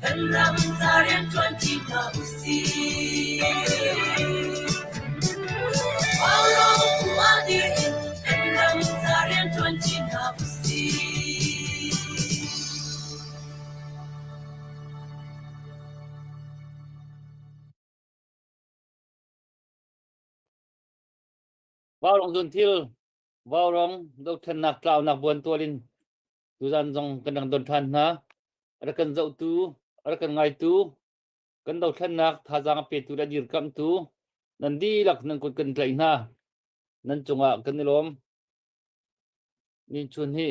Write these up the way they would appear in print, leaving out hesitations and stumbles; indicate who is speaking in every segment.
Speaker 1: Kan ram ca rianṭuan ṭi hna usih. Vaurawng phu ah dir in kan ram ca rianṭuan ṭi hna usih.
Speaker 2: Vaurawng zunthil, vaurawng dothlennak tlaunak buantual in Tuzan zong kan rak don ṭhan hna. A rak kan zohtu, a rak kan ngaitu, kan dothlennak thazaang a petu le a dirkamhtu nan dihlak nan kut kan tlaih hna. Nan cungah kan i lawm. Ninchun hi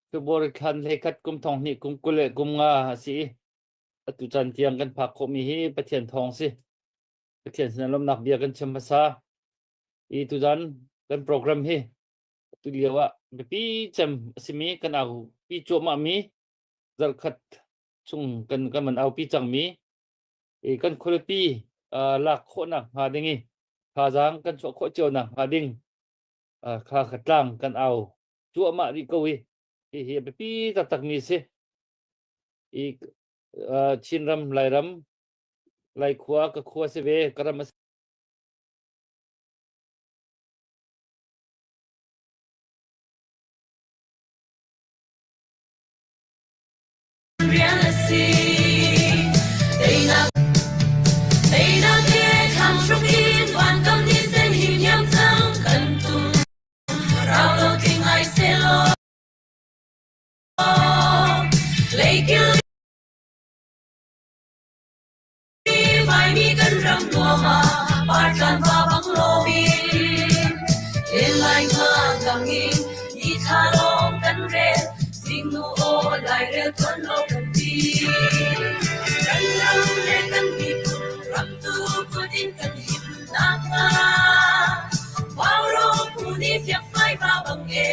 Speaker 2: February thla hlei khat kum thong hnih kum 20 le kum nga a si i atu caan tiang kan phak khawhmi hi Pathian thawng si. Pathian sinah lawmhnak bia kan chim hmasa. I tuzan kan program hi Atu lio ah biapi cem a simi kan aupi cuahmahmi zarhkhat chung kan kan van aupi cangmi i kan khualipi uh, lak khawhnak hnga ding i thazaang kan chuah khawh cio nak hnga ding uh, kha kha tlang kan au cuahmah rih ko i hihi a biapi taktakmi si. I uh, Chinram, Lairam, Laikhua ka khua si ve, ka ram a si.
Speaker 1: Rian a si. Teinak Teinak he thlang hruk in vankam ni sen him hiam cang kan tum. Rau lo tling ai selaw. Leikil Vaimi kan ram nuam ah partlan va bang loin len lai nga gang in ni thla lawng kan rel zingnu aw lairel tuan lo kan ti kan ram le kan miphun ram tu kut in kan him nak hnga Vaurawng phu nih fiakfai va bang e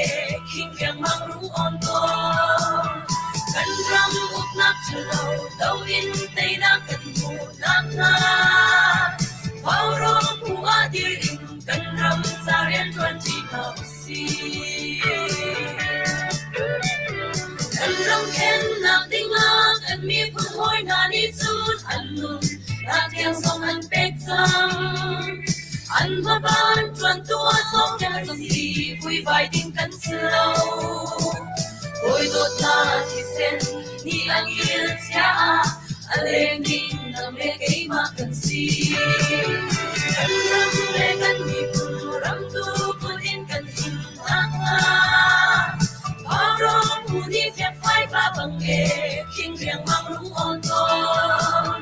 Speaker 1: khing riangmang rung awn tawn. Kan ram uknak ṭhalo do in teinak kan hmuh nakhnga Vaurawng phu ah dir in kan ram ca rianṭuan ṭi hna usih. Kan ram khennak dingah kan miphun hawi hna nih cun an nun nak tiang zong an pek cang. An hmaban ṭuantu ah sawm kan si, vuivai ding kan si lo. Hawi dawtnak thisen nih an il chia ah a leng ding nang le keimah kan si. Kan ram le kan miphun ram tu kut in kan him nakhnga Vaurawng phu nih fiakfai va bang e khing riangmang rung awn tawn.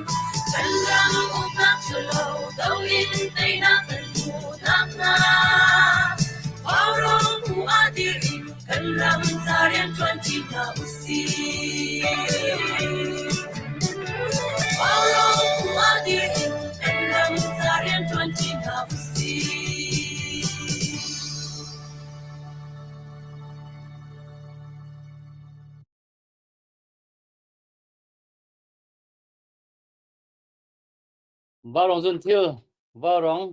Speaker 1: Kan ram uknak ṭhalo do in teinak kan hmuh nakhnga Vaurawng phu ah dir in kan ram ca rianṭuan ṭi hna usih. Vaurawng phu ah dir in kan ram ca rianṭuan ṭi hna usih.
Speaker 2: Vaurawng zunthil, vaurawng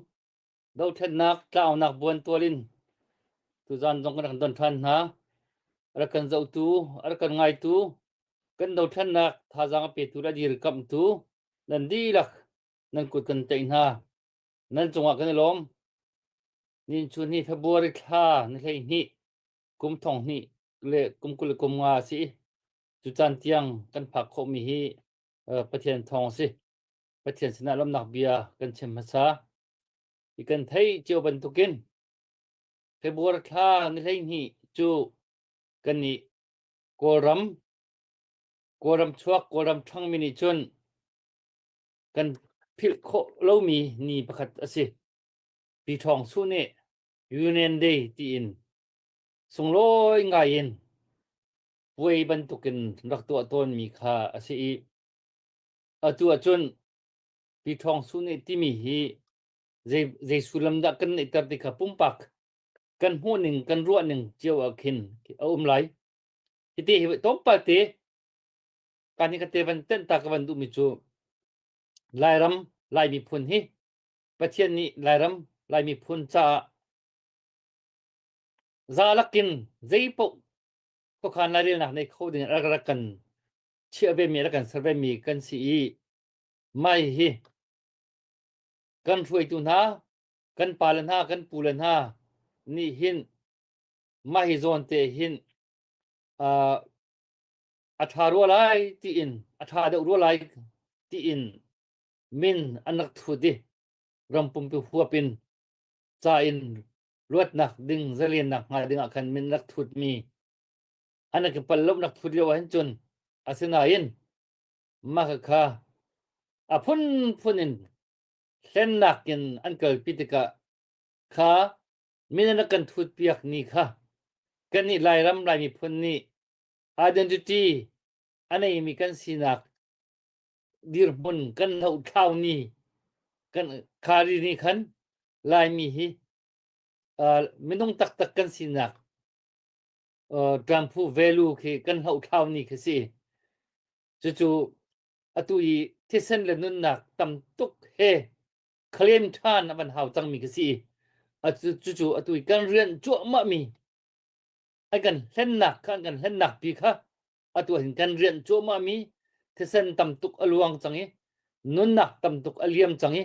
Speaker 2: dothlennak tlaunak buantual in tuzan zong kan rak don ṭhan hna. A rak kan zohtu, a rak kan ngaitu, kan dothlennak thazaang a petu le a dirkamhtu nan dihlak nan kut kan tlaih hna. Nan cungah kan i lawm. Ninchun hi February thla ni 12 kum thong hnih le kum 20 le kum nga a si i cu caan tiang kan phak khawhmi hi Pathian thawng a si. Pathian sinah lawmhnak bia kan chim hmasa. Hi kan theih cio bantukin February thla ni 12 cu kannih Kawlram Kawlram chuak Kawlram ṭhangmi nih cun kan philh khawh lomi ni pakhat a si. Pi Ṭhawng Su nih Union Day tiin sunglawi ngai in puai bantukin rak tuah tawnmi kha a si i atu ahcun Pi Ṭhawng Su nih timi hi zei, zei sullam dah kan neihter ti kha pumpak kan hmuhning kan ruahning cio ah khin a um lai. Hiti hi tlawmpal te kan hi ka te van tenh ta ka van duhmi cu Lairam Lai miphun hi Pathian nih Lairam Lai miphun caah za lakin zei paoh khuakhan lairelnak nei kho ding rak rak kan chiah vemi a rak kan ser vemi kan si i mai hi kan hruaitu hna kan pale hna kan pule hna nih hin mah hi zawn te hin uh, a ṭha rua lai tiin a ṭha deuh rua lai tiin min an rak thut i ram pumpi huap in ca in luatnak ding zalennak hnga ding ah khan min rak thut mi an rak i pal lo nak thut lio ah hin cun asinain mah kha a phunphun in hlennak in an kalpi tikah kha min an rak kan thut piak ni kha kannih Lairam Lai miphun nih identity a neimi kan sinak dirhmun kan hlohthlau ni kan khari ni khan Laimi hi uh, minung taktak kan sinak uh, ṭamphu value khi kan hlohthlau ni khi si. Cucu atu i thisen le nunnak tam tuk he claim ṭhan a van hau cangmi khi si. Cucu atu i kan rian cuahmah mi an kan hlennak kha an kan hlennak pi kha atu hin kan rian cuahmah mi thisen tam tuk a luang cang i nunnak tam tuk a liam cang i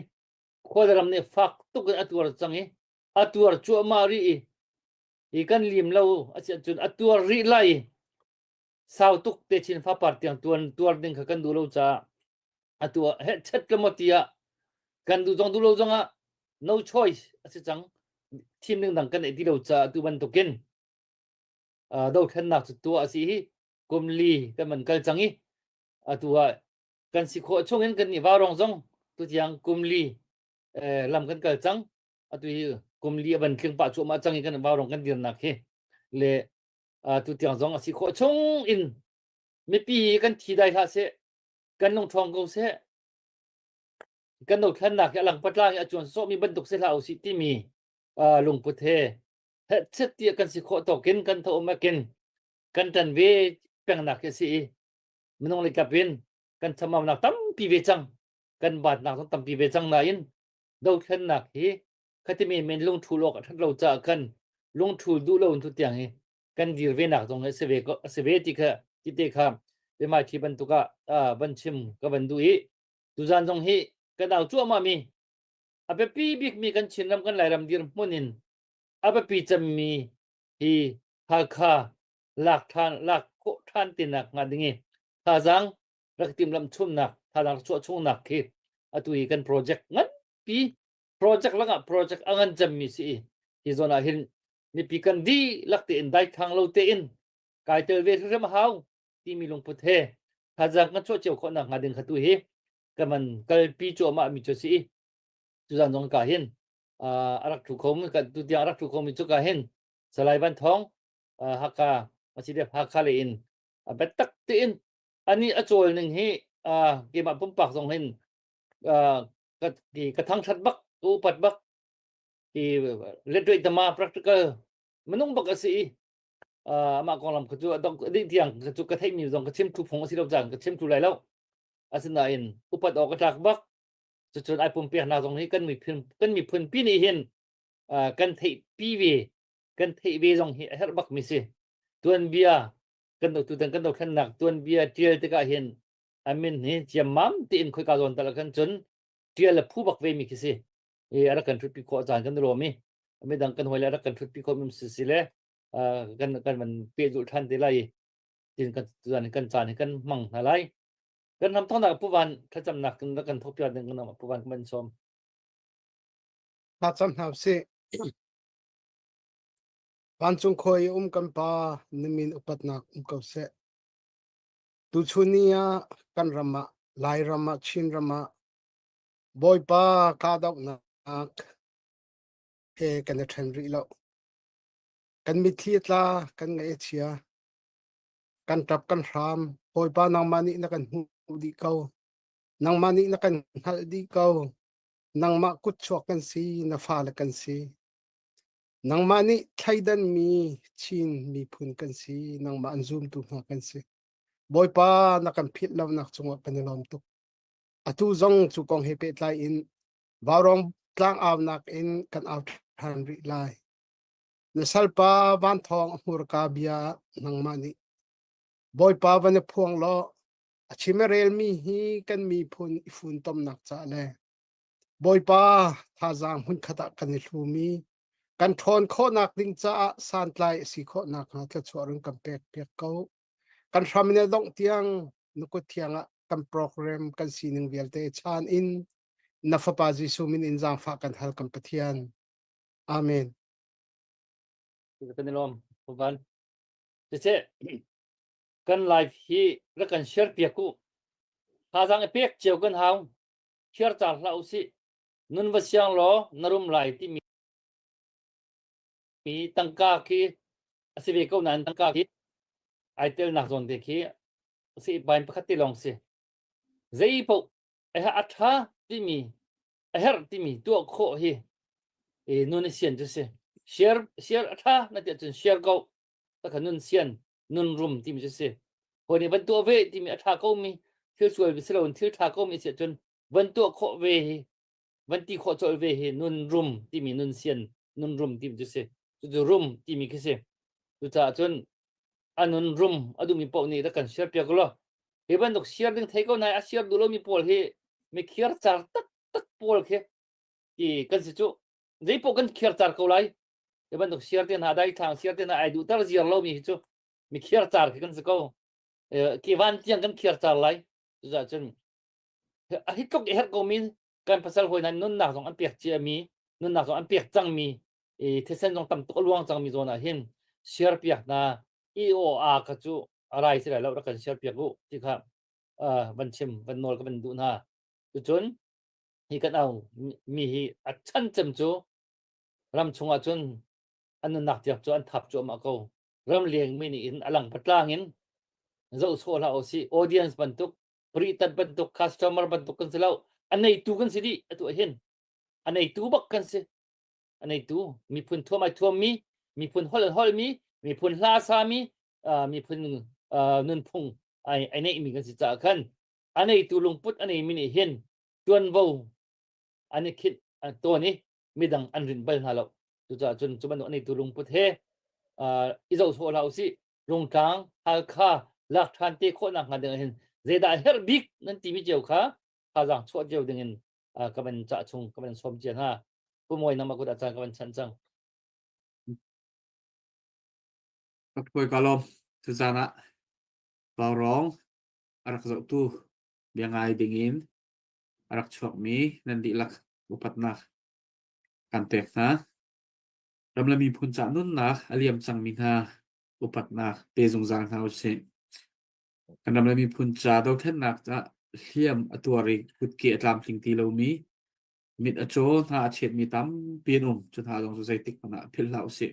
Speaker 2: khualram nih fak tuk in a tuar cang i a tuar cuahmah rih i hi kan lim lo a si ahcun a tuar rih lai i sau tuk te chin fapar tiang tuan tuar ding kha kan duh lo caah atu ah heh chet le maw tiah kan duh zong duh lo zong ah no choice a si cang thim ding dang kan nei ti lo caah tu bantukin dothlennak cu tuah a si hi kum li kan man kal cang i atu ah kan si khawh chung in kan nih vaurong zong tu tiang kum li lam kan kal cang atu hi kum li a van tling pah cuahmah cang i kan vaurong kan dirnak hi le tu tiang zong a si khawh chung in mipi kan thi dai hlah seh kan lungṭhawng ko seh kan dothlennak hi a lang patlang i a cuan sawhmi bantuk si hlah usih timi lungput he hehchet tiah kan si khawh tawkin kan tho um akin kan ṭan ve pengnak hi a si i minung le kap in kan chamaunak tampi ve cang kan baatnak zong tampi ve cang nain dothlennak hi khatimi men lungṭhul awk a ṭhat lo caah khan lungṭhul duh lo in tu tiang hi kan dir ve nak zong hi a si ve ko a si ve ti kha ti te kha bemai thi bantuk ah van chim ka van duh i tuzan zong hi kan au cuahmah mi a biapi bikmi kan Chinram kan Lairam dirhmun in a biapi cemmi hi Hakha lak ṭhan lak khawh ṭhan tinak hnga ding i thazaang rak timhlamh chungnak thazaang rak chuah chungnak khi atu hi kan project nganpi project lakah project a ngan cemmi si i hi zawn ah hin mipi kan dihlak tein daithlang lo tein kai tel ve hrimhrim a hau timi lungput he thazaang kan chuah cio khawh nak hnga ding kha tu hi kan van kalpi cuahmah mi cu si i tuzan zong ka hin a rak thu khomi tu tiang a rak thu khomi cu ka hin Salai Van Thawng Hakha Masidep Hakha le in biatak tein ani a cawl ning hi keimah pumpak zong hin ka ka thangthat bak ka upat bak i letwei tama practical minung bak a si i amah konglam kha cu dih tiang ka cu ka theihmi zong ka chim thu phung a si lo cang ka chim thu lai lo asinain upat awk a tlak bak cucun ai pumpeknak zong hi kan miphun kan miphun pi nih hin kan theih pi ve kan theih ve zong hi a herh bak mi si tuanbia kan do tutan kan dothlennak tuanbia tial tikah hin a min hi ciammam tiin khoika zawn tal khan cun tial le phu bak ve mi khi si i a rak kan thutpi khawh caan kan rawm i midang kan hawi le a rak kan thutpi khawh mi si si le kan kan van pehzulh than te lai tin kan tuan kan caan hi kan hmang hna lai kan ram thawngnak puvan thlacamnak kan kan thok piak ding kan puvan kan sawm
Speaker 3: Thlacam hna usih. Vancung khua i um kan Pa, na min upatnak um ko seh. Tuchun ni ah kan ram ah, Lairam ah, Chin ram ah, Bawipa kahdohnak he kan i ṭhen rih lo. Kan mitthli a tla, kan ngaih a chia, kan ṭap kan hram. Bawipa nangmah nih na kan hmuh dih ko. Nangmah nih na kan hngalh dih ko. Nangmah kutchuak kan si, na fale kan si. Nangmah nih thleidanmi Chin miphun kan si, nangmah an zumtu hna kan si. Bawipa na kan philh lonak cungah kan i lawm tuk. Atu zong cu kong he pehtlai in Vaurawng tlangaunak in kan au ṭhan rih lai. Na salpa Van Thawng a hmurka bia nangmah nih Bawipa van i phuang law. A chim a relmi hi kan miphun i funtomnak ca le Bawipa thazaang hmunkhat ah kan i hlumi kan ṭhawn khawhnak ding caah santlai a si khawh nakhnga thluachuah run kan pek piak ko. Kan hram in a dongh tiang na kut thiang ah kan program kan sining vialte chan in na fapa Jesuh min in zaangfah kan hal kan Pathian. Amen.
Speaker 2: Kan i lawm. Van. Cece, kan live hi rak kan share piak u. Thazaang i pek cio kan hau. Share car hlah usih. Nun va siang law na rum lai timi tangka khi a si ve ko nain tangka khi ai telnak zawn te khi si bain pakhat te lawng si. Zei paoh a ṭha timi a herh timi tuah khawh hi e nun i sian cu si. Share share a ṭha na ti ahcun share ko. Takha nun sian nun rum timi cu si. Hawi nih van tuah ve timi a ṭha ko mi thil sual si loin thil ṭha ko mi si ahcun van tuah khawh ve hi van ti khawh colh ve hi nun rum timi nun sian nun rum timi cu si. Cucu rum timi khi si. Cucaah cun a nun rum a duhmi paoh nih rak kan share piak law hi bantuk share ding thei ko nai a share duh lomi pawl hi mi khiar car taktak pawl khi ti kan si cu zeipaoh kan khiar car ko lai hi bantuk share te hna dai thlang share te hna ai duhter ziar lomi hi cu mi khiar car khi kan si ko ki van tiang kan khiar car lai cucaah cun a hi tluk i herh ko mi kan pasal hawi hna nunnak zong an pek cia mi nunnak zong an pek cang mi i thisen zong tam tuk a luang cang mi zawn ah hin share piak hna EOA kha cu a rai si lai lo rak kan share piak u ti kha van chim van nawl ka van duh hna cucun hi kan au mi hi a chan cem cu ram chungah cun an nunnak tiang cu an thap cuahmah ko ram leng mi nih in a lang patlang in zoh sawh hlah usih audience bantuk pritat bantuk customer bantuk kan si lo a neitu kan si dih atu ah hin a neitu bak kan si a neitu miphun thuam ai thuammi miphun holh an holhmi miphun hla sami miphun nunphung ai ai neihmi kan si caah khan a neitu lungput a neimi nih hin tuanvo an i khinh tawn i midang an rinh bal hna lo cucaah cun cu bantuk a neitu lungput he i zoh sawh hlah usih Rungtlang Halkha lak ṭhan te khawhnak hnga ding ah hin zeidah herh bik nan timi cio kha thazaang chuah cio ding in ka van cah chung ka van sawm cia hna Pu Mawi nangmah kut ah caan ka van chanh cang.
Speaker 4: Ka ka lawm. Tuzaan ah Vaurawng a rak zohtu bia ngai dingin a rak chuakmi nan dihlak upatnak kan pek hna. Ram le miphun ca nunnak a liam cangmi hna upatnak pe zungzal hna usih. Kan ram le miphun ca dothlennak ah hliam a tuar i kutke a tlamtling ti lomi mit a caw hna a chetmi tampi an um. Cu hna zong cu zeitik hmanh ah philh hlah usih.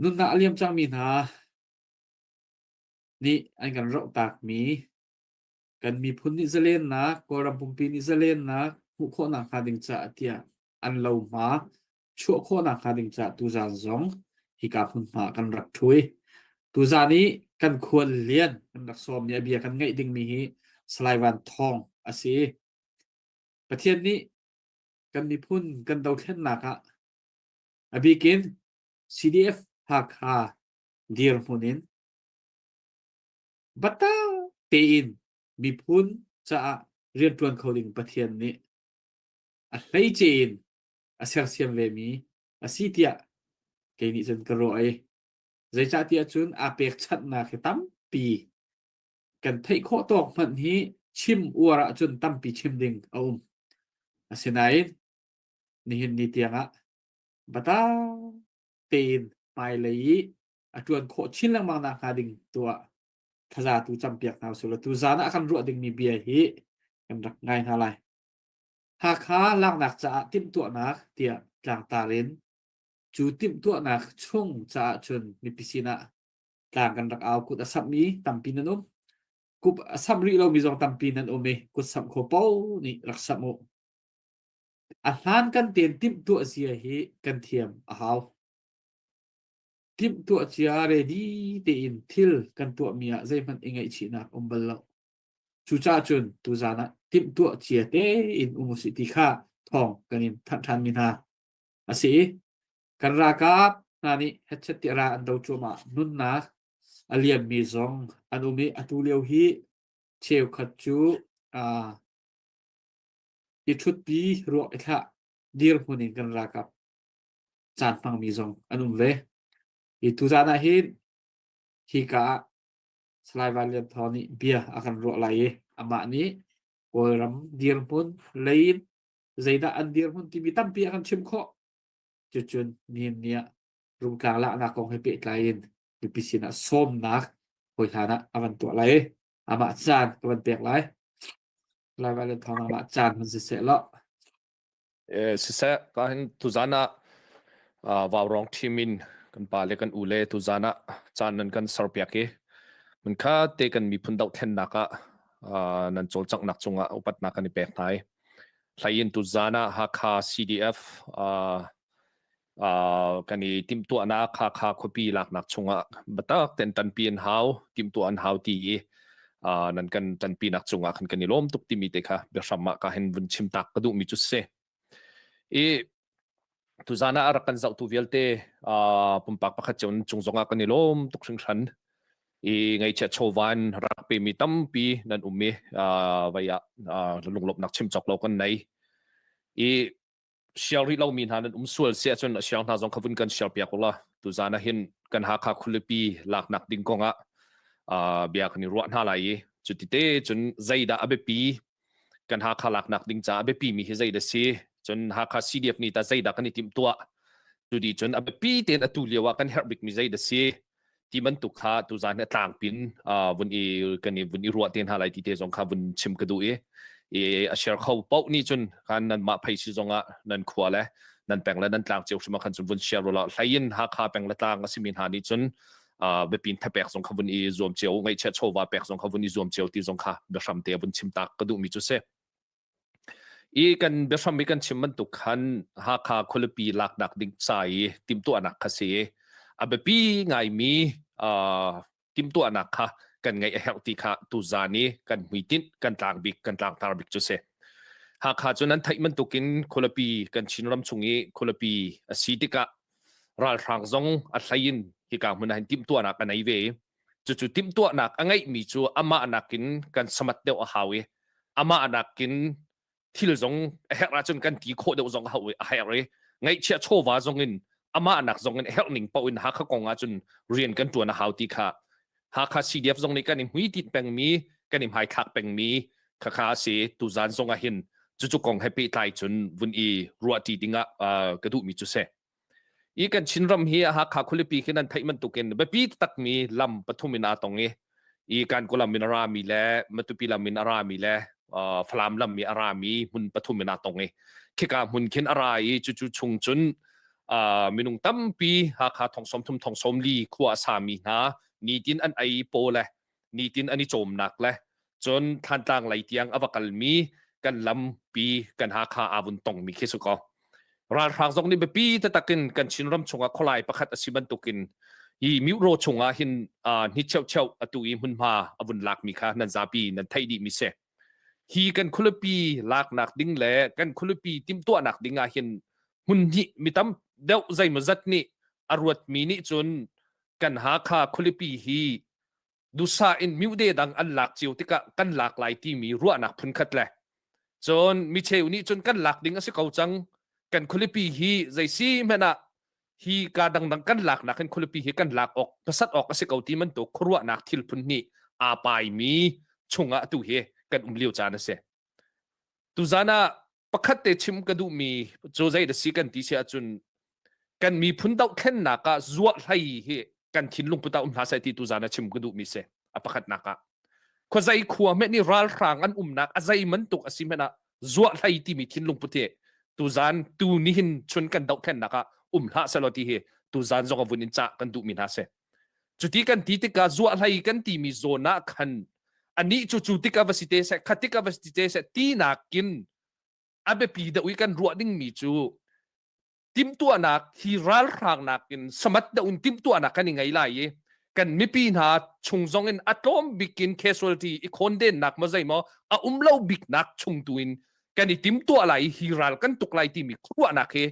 Speaker 4: Nunnak a liam cangmi hna nih an kan rohtakmi kan miphun nih zalennak, Kawlram pumpi nih zalennak hmuh khawhnak hnga ding caah tiah an lohma chuah khawhnak hnga ding caah tuzaan zong hika hmunhma kan rak ṭhui. Tuzaan i kan khual lian kan rak sawmmi a bia kan ngaih dingmi hi Salai Van Thawng a si. Pathian nih kan miphun kan dothlennak ah a bikin CDF Hakha dirhmun in biatak tein miphun caah rianṭuan kho ding Pathian nih a hleice in a sersiam vemi a si tiah kei nih cun ka ruah i zeicahtiah cun aa pekchanhnak hi tampi kan theih khawh tawk hmanh hi chim uar ahcun tampi chim ding a um. Asinain nihin ni tiangah biatak tein hmailei i a ṭuan khawh chin lengmang nak hnga ding tu ah thaza tu campiak hna usih law tuzaan ah kan ruah dingmi bia hi kan rak ngai hna lai. Hakha laknak caah timhtuahnak tiah tlangtar in cu timhtuahnak chung caah cun mipi sinah tlang kan rak au kut a samhmi tampi nan um. Kup a samh rih lomi zong tampi nan um i kut samh kho paoh nih rak samh u. A hlan kan tein timhtuah zia hi kan thiam a hau. Timhtuah cia ready tein thil kan tuahmi ah zeihmanh i ngaihchihnak um bal lo. Cucaah cun tuzaan ah timhtuah cia tein um usih ti kha thawng kan in thanh ṭhanmi hna a si i kan ralkap hna nih hetchet tiah ra an do cuahmah nunnak. A liammi zong an um i atu lio hi cheukhat cu uh, i ṭhutpi ruak i thlah dirhmun in kan ralkap caan hmangmi zong an um ve. Hi tuzaan ah hin hika ah Salai Van Lian Thawng nih bia a kan ruah lai i amah nih Kawlram dirhmun lei in zeidah an dirhmun timi tampi a kan chimh khawh. Cucun nihin ni ah Rungtlang laknak kong he pehtlai in mipi sinah sawmnak hawi hlan ah a van tuah lai i amah caan ka van pek lai. Salai Van Lian Thawng amah caan hman siseh law.
Speaker 5: Siseh, ka hin tuzan ah Vaurawng team in kan pa le kan u le tuzan ah caan nan kan serpiak i mun kha te kan miphun dohthlennak ah nan cawlcanghnak cungah upatnak kan i pek hna i hlei in tuzan ah Hakha CDF kan i timhtuahnak Hakha khuapi laknak chungah biatak ten tanpi an hau timhtuah an hau ti i nan kan tanpinak cungah khan kan i lawm tuk timi te kha biahram ah ka hin vun chim tak ka duhmi cu si. I tuzan ah a rak kan zohtu vialte pumpak pakhat cio cung zongah kan i lawm tuk hringhran. I ngaihchiat chawva in rak pemi tampi nan um i vai ah lunglawmhnak chim cawk lo kan nei. I share rih lomi hna nan um sual si ahcun a share hna zong kha vun kan share piak ula tuzan ah hin kan Hakha khualipi laknak ding kong ah bia kan i ruah hna lai i cuti te cun zeidah a biapi kan Hakha laknak ding caah a biapi mi hi zeidah si cun Hakha CDF nih ta zeidah kan i timh tuah cu di cun a biapi tein atu lio ah kan herh bik mi zeidah si ti bantuk kha tuzan hi a tlangpin vun i kan i vun i ruah te hna lai ti te zong kha vun chim ka duh i i a share kho paoh nih cun khan nan mah phei si zong ah nan khua le nan peng le nan tlang cio hrim ah khan cun vun share ulaw hlei in Hakha peng le tlang a simi hna nih cun biapin thapek zong kha vun i zuam cio ngaihchiat chawva pek zong kha vun i zuam cio ti zong kha biahram te vun chim tak ka duhmi cu si. I kan biahram i kan chim bantuk khan Hakha khualipi laknak ding ca i timhtuahnak kha si i a biapi ngaimi timhtuahnak kha kan ngeih a herh ti kha tuzaan i kan hmuitinh kan tlang bik kan tlangtar bik cu si. Hakha cu nan theih bantukin khualipi kan Chinram chung i khualipi a si tikah ralhrang zong a hlei in hika hmun ah hin timhtuahnak a nei ve i cucu timhtuahnak a ngeihmi cu amah nakin kan samat deuh a hau i amah nakin thil zong a herh ahcun kan ti khawh deuh zong a hau a herh i ngaihchiah chawva zong in amah nak zong in a herh ning paoh in Hakha kong ahcun rian kan ṭuan a hau ti kha Hakha CDF zong nih kan i hmuitinh pengmi kan i hmaithlak pengmi khakha a si tuzan zong ah hin cucu kong he pehtlai cun vun i ruahṭi dingah ka duhmi cu si. I kan Chinram hi Hakha khualipi khi nan theih bantukin biapi takmi lam pathum in aa tong i i Kankaw lam in a rami le Matupi lam in a rami le Falam lam i a rami hmun pathum in aa tong i khika hmun khin a ra i cucu chung cun minung tampi Hakha thong 30 thong 40 khua a sami hna nitin an ei paw le nitin an i cawmnak le cun Thantlang lei tiang a va kalmi kan lampi kan Hakha aa vun tongmi khi si ko. Ralhrang zong nih biapi taktak in kan Chinram chungah khualai pakhat a si bantukin hi Myo chungah hin hni cheucheu atu i hmunhma a vun lakmi kha nan zapi nan theih dihmi si. Hi kan khualipi laknak ding le kan khualipi timhtuahnak ding ah hin hmun hnih mi tam deuh zeimawzat nih a ruatmi nih cun kan Hakha khualipi hi dusa in myude dang an lak cio tikah kan lak lai timi ruahnak phunkhat le cun micheu nih cun kan lak ding a si ko cang kan khualipi hi zeisi hmanh ah hi ka dangdang kan lak nak hin khualipi hi kan lak awk pasat awk a si ko ti bantuk khuaruahnak thil phun hnih aa paimi chungah tu hi kan um lio caan a si tuzan ah pakhat te chim ka duhmi cu zei da si kan ti si ahcun kan miphun dohthlennak ah zuah hlei hi kan thinlung put ah um hna seh ti tuzan ah chim ka duhmi si a pakhatnak ah khuazei khua hmenh ni ralhrang an umnak a zei bantuk a si hmenh ah zuah hlei timi thinlung put hi tuzan tu nihin chun kan dohthlennak ah um hlah selaw ti hi tuzan zong a vun in cah kan duhmi hna si cuti kan ti tikah zuah hlei kan timi zawn ah khan anih cu cu tikah va si te seh kha tikah va si te seh ti nakin a biapi deuh i kan ruah dingmi cu timhtuahnak hi ralhrang nakin samat deuh in timhtuahnak kan i ngei lai i kan mipi hna chung zong in a tlawm bik in casualty i khawndennak maw zei maw a um lo biknak chung tu in kan i timtuah lai i hi ral kan tuk lai timi khuaruahnak hi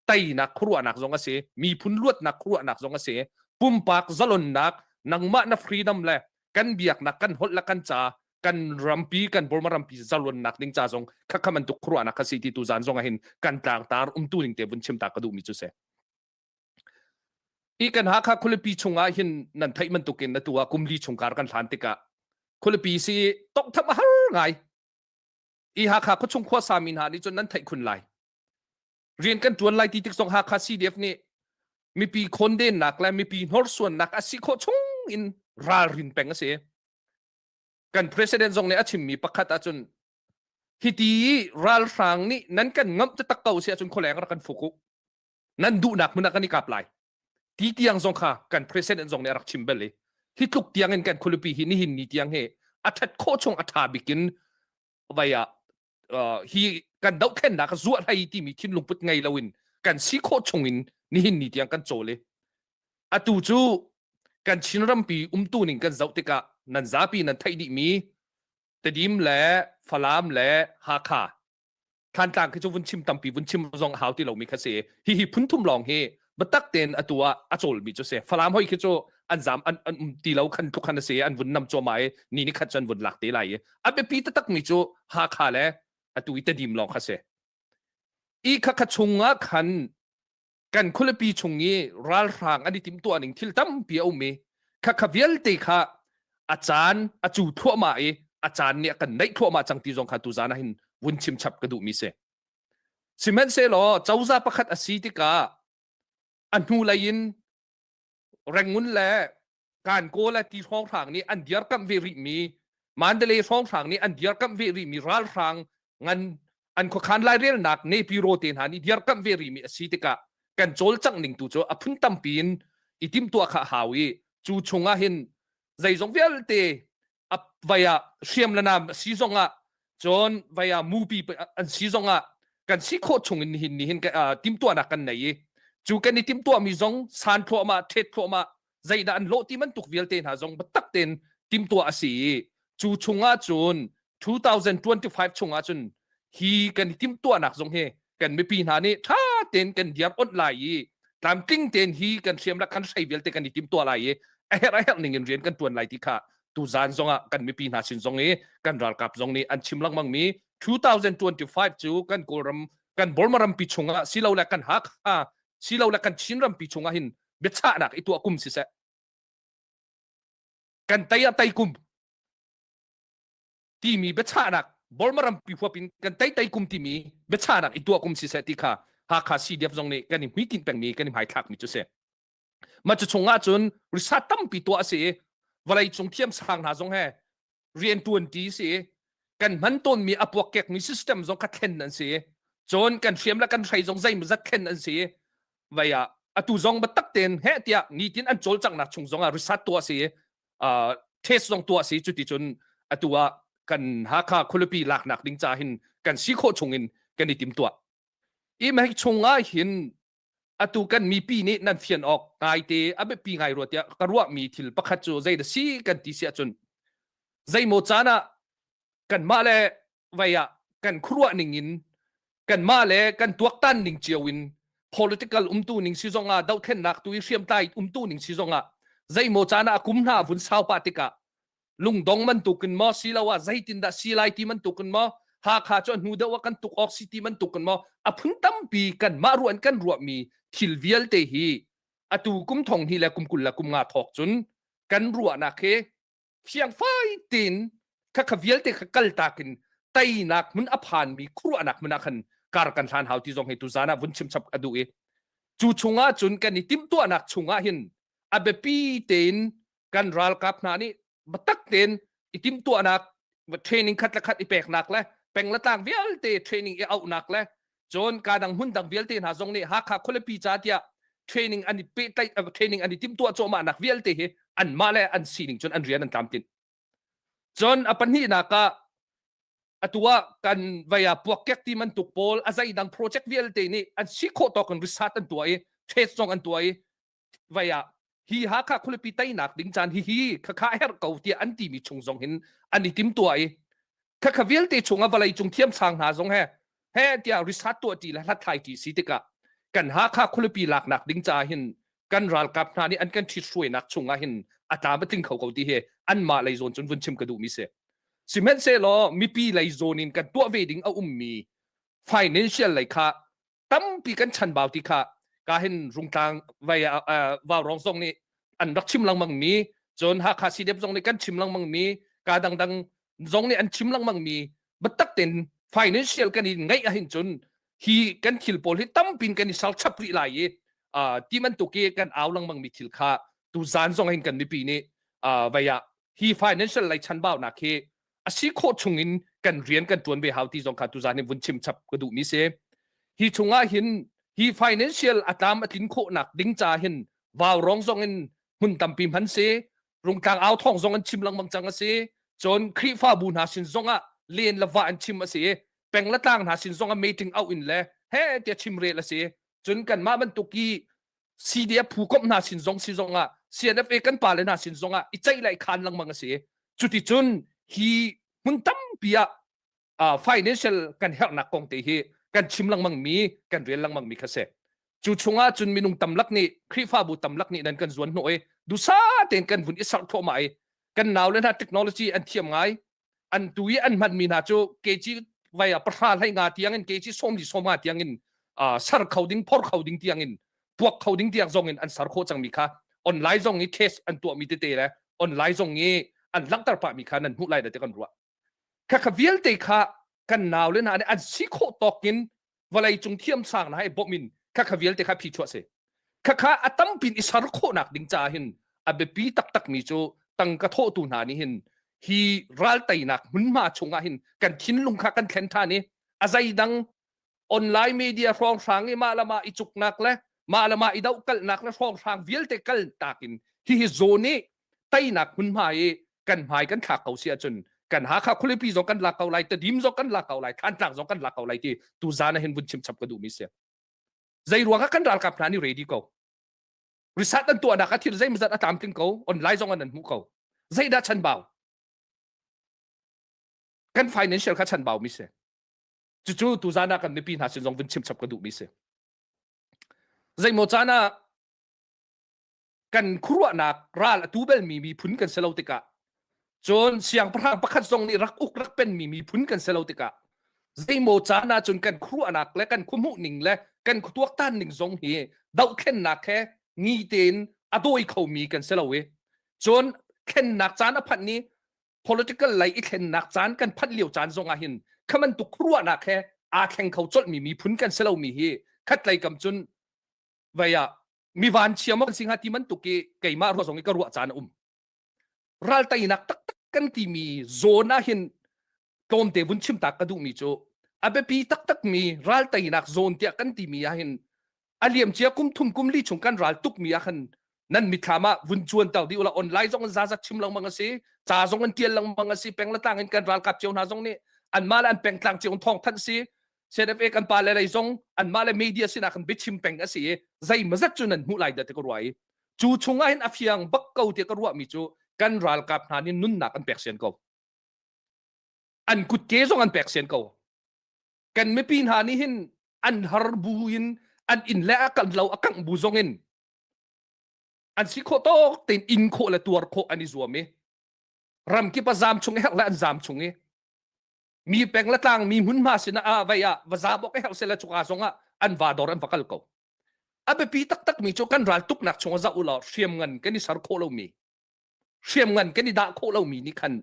Speaker 5: teinak khuaruahnak zong a si miphun luatnak khuaruahnak zong a si pumpak zalonnak. Nangmah na freedom le kan biaknak, kan holh le kan ca, kan rampi, kan Burma rampi zalonnak ding ca zong khakha bantuk khuaruahnak kha si ti tu zan zong ah hin kan tlangtar umtu ning te vun chim ta ka duhmi cu si. I kan Hakha khualipi chungah hin nan theih bantukin na tu ah kumli chungkar kan hlan tikah khualipi si tonghtham a har ngai. I Hakha khuachung khuasa mi hna nih cun nan theih khun lai. Rian kan tuan lai ti tik zong Hakha CDF nih mipi khondennak le mipi hnorsuannak a si khawh chung in ralrin peng a si. Kan president zong nih a chimmi pakhat ahcun hiti ralhrang nih nan kan ngamh taktak ko si ahcun khualeng rak kan fuk u. Nan duhnak hmun ah kan i kap lai. Ti tiang zong kha kan president zong nih a rak chim bal i hi tluk tiang in kan khualipi hi nihin ni tiang hi a ṭhat khawh chung a ṭha bik in vai ah hi kan dohthlennak zuah hlei timi thinlung put ngei loin kan si khawh chung in nihin ni tiang kan cawl i atu cu kan Chin rampi umtu ning kan zoh tikah nan zapi nan theih dihmi Tedim le Falam le Hakha Thlantlang khi cu vun chim tampi vun chim zong a hau ti lomi kha si. Hihi phunthum lawng hi biatak tein atu ah a cawlmi cu si. Falam hoi khi cu an zam an, an um ti lo khan tluk khan a si an vun nam cuahmah i ni ni khat cu an vun lak te lai i a biapi taktak mi cu Hakha le atu i Tedim lawng kha si. I kha kha chung ah khan kan khualipi chung i ralhrang an i timhtuah ning thil tampi a um i khakha vialte kha a caan a cu thluahmah i a caan nih a kan naih thluahmah cang ti zong kha tuzan ah hin vun chim chap ka duhmi si. Sihmanhsehlaw cozah pakhat a si tikah a hnulei in Rangoon le Kankaw le ti hrawnghrang nih an dirkamh ve rihmi Mandalay hrawnghrang nih an dirkamh ve rihmi ralhrang ngan an khuakhan lairelnak Nepiro te hna nih dirkamh ve rihmi a si tikah kan cawlcangh ning tu cu a phun tampi in i timhtuah kha a hau i cu chungah hin zeizong vialte a vai ah hriam le nam a si zongah cun vai ah mupi an si zongah kan si khawh chung in nihin nihin timhtuahnak kan nei i cu kan i timhtuahmi zong san thluahmah thet thluahmah zeidah an lawh ti bantuk vialte hna zong biatak tein timhtuah a si i cu chungah cun 2025 chungah cun hi kan i timhtuahnak zong hi kan mipi hna nih ṭha tein kan diar onh lai i tlamtling tein hi kan hriam le kan hrei vialte kan i timhtuah lai i a herh a herh ning in rian kan ṭuan lai ti kha tuzan zongah kan mipi hna sin zong i kan ralkap zong nih an chim lengmang mi 2025 cu kan Kawlram kan Burma rampi chungah silole kan Hakha silole kan Chin rampi chungah hin biachahnak i tuah kum siseh kan tei ah tei kum timi biachahnak Burma rampi huap in kan tei tei kum timi biachahnak i tuah kum siseh ti kha Hakha CDF zong nih kan i hmuitinh pengmi kan i hmaithlakmi cu si. Mah cu chungah cun research tampi tuah a si i vawlei cung thiamsang hna zong he rian tuan ti si i kan hman tawnmi a puakkekmi system zong kha thlen an si i cun kan hriam le kan hrei zong zeimawzat thlen an si i vei ah atu zong biatak tein heh tiah nitin an cawlcanghnak chung zong ah research tuah a si i test zong tuah si cuti cun atu ah kan Hakha khualipi laknak ding ca hin kan si khawh chung in kan i timtuah i mah chung ah hin atu kan mipi nih nan fian awk ngaite a biapi ngai rua tiah ka ruahmi thil pakhat cu zei dah si kan ti si ahcun zeimaw caan ah kanmah le vei ah kan khuaruah ning in kanmah le kan tuaktan ning cio in political umtu ning si zong ah dohthlennak tu i hriamtlai umtu ning si zong ah zeimaw caan ah a kum hna vun sau pah tikah lungdong bantukin maw siloah zeitindah si lai ti bantukin maw Hakha cu a hnu deuh ah kan tuk awk si ti bantukin maw a phun tampi kanmah ruah in kan ruahmi thil vialte hi atu kum thong hnih le kum 20 le kum nga thawk cun kan ruahnak hi fiangfai tein khakha vialte kha kaltak in teinak hmun a phanmi khuaruahnak hmun ah khan kar kan hlan hau ti zong hi tuzan ah vun chim chap a duh i cu chungah cun kan i timhtuahnak chungah hin a biapi tein kan ralkap hna nih biatak tein i timhtuahnak training khat le khat i peknak le peng le tlang vialte training i auhnak le cun ka dang hmun dang vialte hna zong nih Hakha khualipi ca tiah training an i pehtlaih training an i timhtuah cuahmahnak vialte hi anmah le an sining cun an rian an tlamtlinh. Cun a pahnihnak ah atu ah kan vei ah puakkek ti bantuk pawl a zeidang project vialte nih an si khawh tawk in research an tuah i test zong an tuah i vai ah hi Hakha khualipi teinak ding caan hihi khakha herh ko tiah an timi chung zong hin an i timtuah i khakha vialte chung ah vawlei cung thiamsang hna zong he he tiah research tuah ti le hlathlai ti si tikah kan Hakha khualipi laknak ding caah hin kan ralkap hna nih an kan ṭhithruainak chung ah hin a tlam a tling kho ko ti hi anmah lei zawn cun vun chim ka duhmi si. Sihmanhsehlaw mipi lei zawn in kan tuah ve ding a ummi financial lei kha tampi kan chanbau ti kha ka hin rungtlang vai vaurong zong nih an rak chim lengmang mi cun Hakha CDF zong nih kan chim lengmang mi ka dangdang zong nih an chim lengmang mi biatak tein financial kan i ngeih ahhin cun hi kan thil pawl hi tampin kan i sal chap rih lai i ti bantuk i kan au lengmang mi thil kha tu zan zong hin kan mipi nih vai ah hi financial lei chanbaunak hi a si khawh chung in kan rian kan tuan ve hau ti zong kha tuzan hin vun chim chap ka duh mi si. Hi chungah hin hi financial a tlam a tlin khawhnak ding ca hin vaurong zong in hmun tampi hman si rungtlang au thong zong an chim lengmang cang a si cun Khrihfabu hna sin zong ah len le va an chim a si peng le tlang hna sin zong ah meeting auh in le he tiah chim rel a si cun kanmah bantuk i CDF phu komh hna sin zong si zong ah CNFA kan pale hna sin zong ah i ceih le i khan lengmang a si cuticun hi hmun tampi ah uh, financial kan herhnak kong te hi kan chim lengmang mi kan rel lengmang mi kha si cu chungah cun minung tamlak nih Khrihfabu tamlak nih nan kan zuan hnawh i dusa tein kan vun i sarh thluahmah i kan nau le hna technology an thiam ngai an tu i an hmanmi hna cu kg vai ah pahra hlei nga tiang in kg sawmli sawmnga tiang in uh, sar kho ding phor kho ding tiang in puak kho ding tiang zong in an sar khawh cangmi kha online zong i test an tuahmi tete le online zong i an langhter pahmi kha nan hmuh lai da ti kan ruah kha kha vialte kha kan nau le hna nih an si khawh tawk in vawlei cung thiamsang hna he bawmh in kha kha vialte kha phi chuah si kha kha a tampin i sar khawhnak ding caah hin a biapi taktak mi cu tangka thawhtu hna nih hin hi ral teinak hmunhma chungah hin kan thinlung kha kan thlen ṭhan i a zeidang online media hrawnghrang i mah le mah i cuknak le mah le mah i dohkalhnak le hrawnghrang vialte kal takin hihi zawn i teinak hmunhma i kan hmai kan thlak ko si ahcun kan Hakha khualipi zong kan lak ko lai Tedim zong kan lak ko lai Thantlang zong kan lak ko lai ti tu zan ah hin vun chim chap ka duhmi si zei ruang ah kan ralkap hna nih ready ko research an tuahnak a thil zeimazat a tlamtling ko online zong an hmuh ko zeidah chanbau kan financial kha chanbau mi si cucu tuzan ah kan mipi hna sin zong vun chim chap ka duh mi si zeimaw caan ah kan khuaruahnak ral a tu belmi miphun kan si lo tikah cun siangpahrang pakhat zong nih rak uk rak penmi miphun kan si lo tikah zeimaw caan ah cun kan khuaruahnak le kan khuahmuh ning le kan khuatuaktan ning zong hi dohthlennak he ni tein a dawi khomi kan si lo i cun thlennak caan a phanh ni political lei i thlennak caan kan phanh lio caan zong ah hin kha bantuk khuaruahnak he aa thleng kho colhmi miphun kan si lomi hi khatlei kam cun vei ah mi vanchia maw kan si hnga ti bantuk i keimah ruah zong i ka ruah caan a um ral teinak taktak kan timi zawn ah hin tlawmte vun chim tak ka duhmi cu a biapi taktak mi ral teinak zawn tiah kan timi ah hin a liamcia kum thum kum li chung kan ral tukmi ah khan nan mithlam ah vun cuan ter dih ula online zong in zazat chim lengmang a si ca zong in tial lengmang a si peng le tlang in kan ralkap cio hna zong nih anmah le an pengtlang cio in thawng thanh si CNFA kan pa le lei zong anmah le media sinah kan biachim peng a si i zeimazat cu nan hmuh lai dah ti ka ruah i cu chungah hin a fiang bak ko tiah ka ruahmi cu kan ralkap hna nih nunnak an pek sian ko an kutke zong an pek sian ko kan mipi hna nih hin an har bu in an inn le a kan lo a kangh bu zong in an si khawh tawk tein in khawh le tuar khawh an i zuam i ramkip a zam chung i herh le an zam chung i mi peng le tlang mi hmunhma sinah ah vei ah va zam awk herh sela cuka zong ah an va dor an va kal ko a biapi taktak mi cu kan ral tuknak chung ah zoh ulaw hriamngan kan i ser khawh lomi hriamngan kan i dah khawh lomi nih khan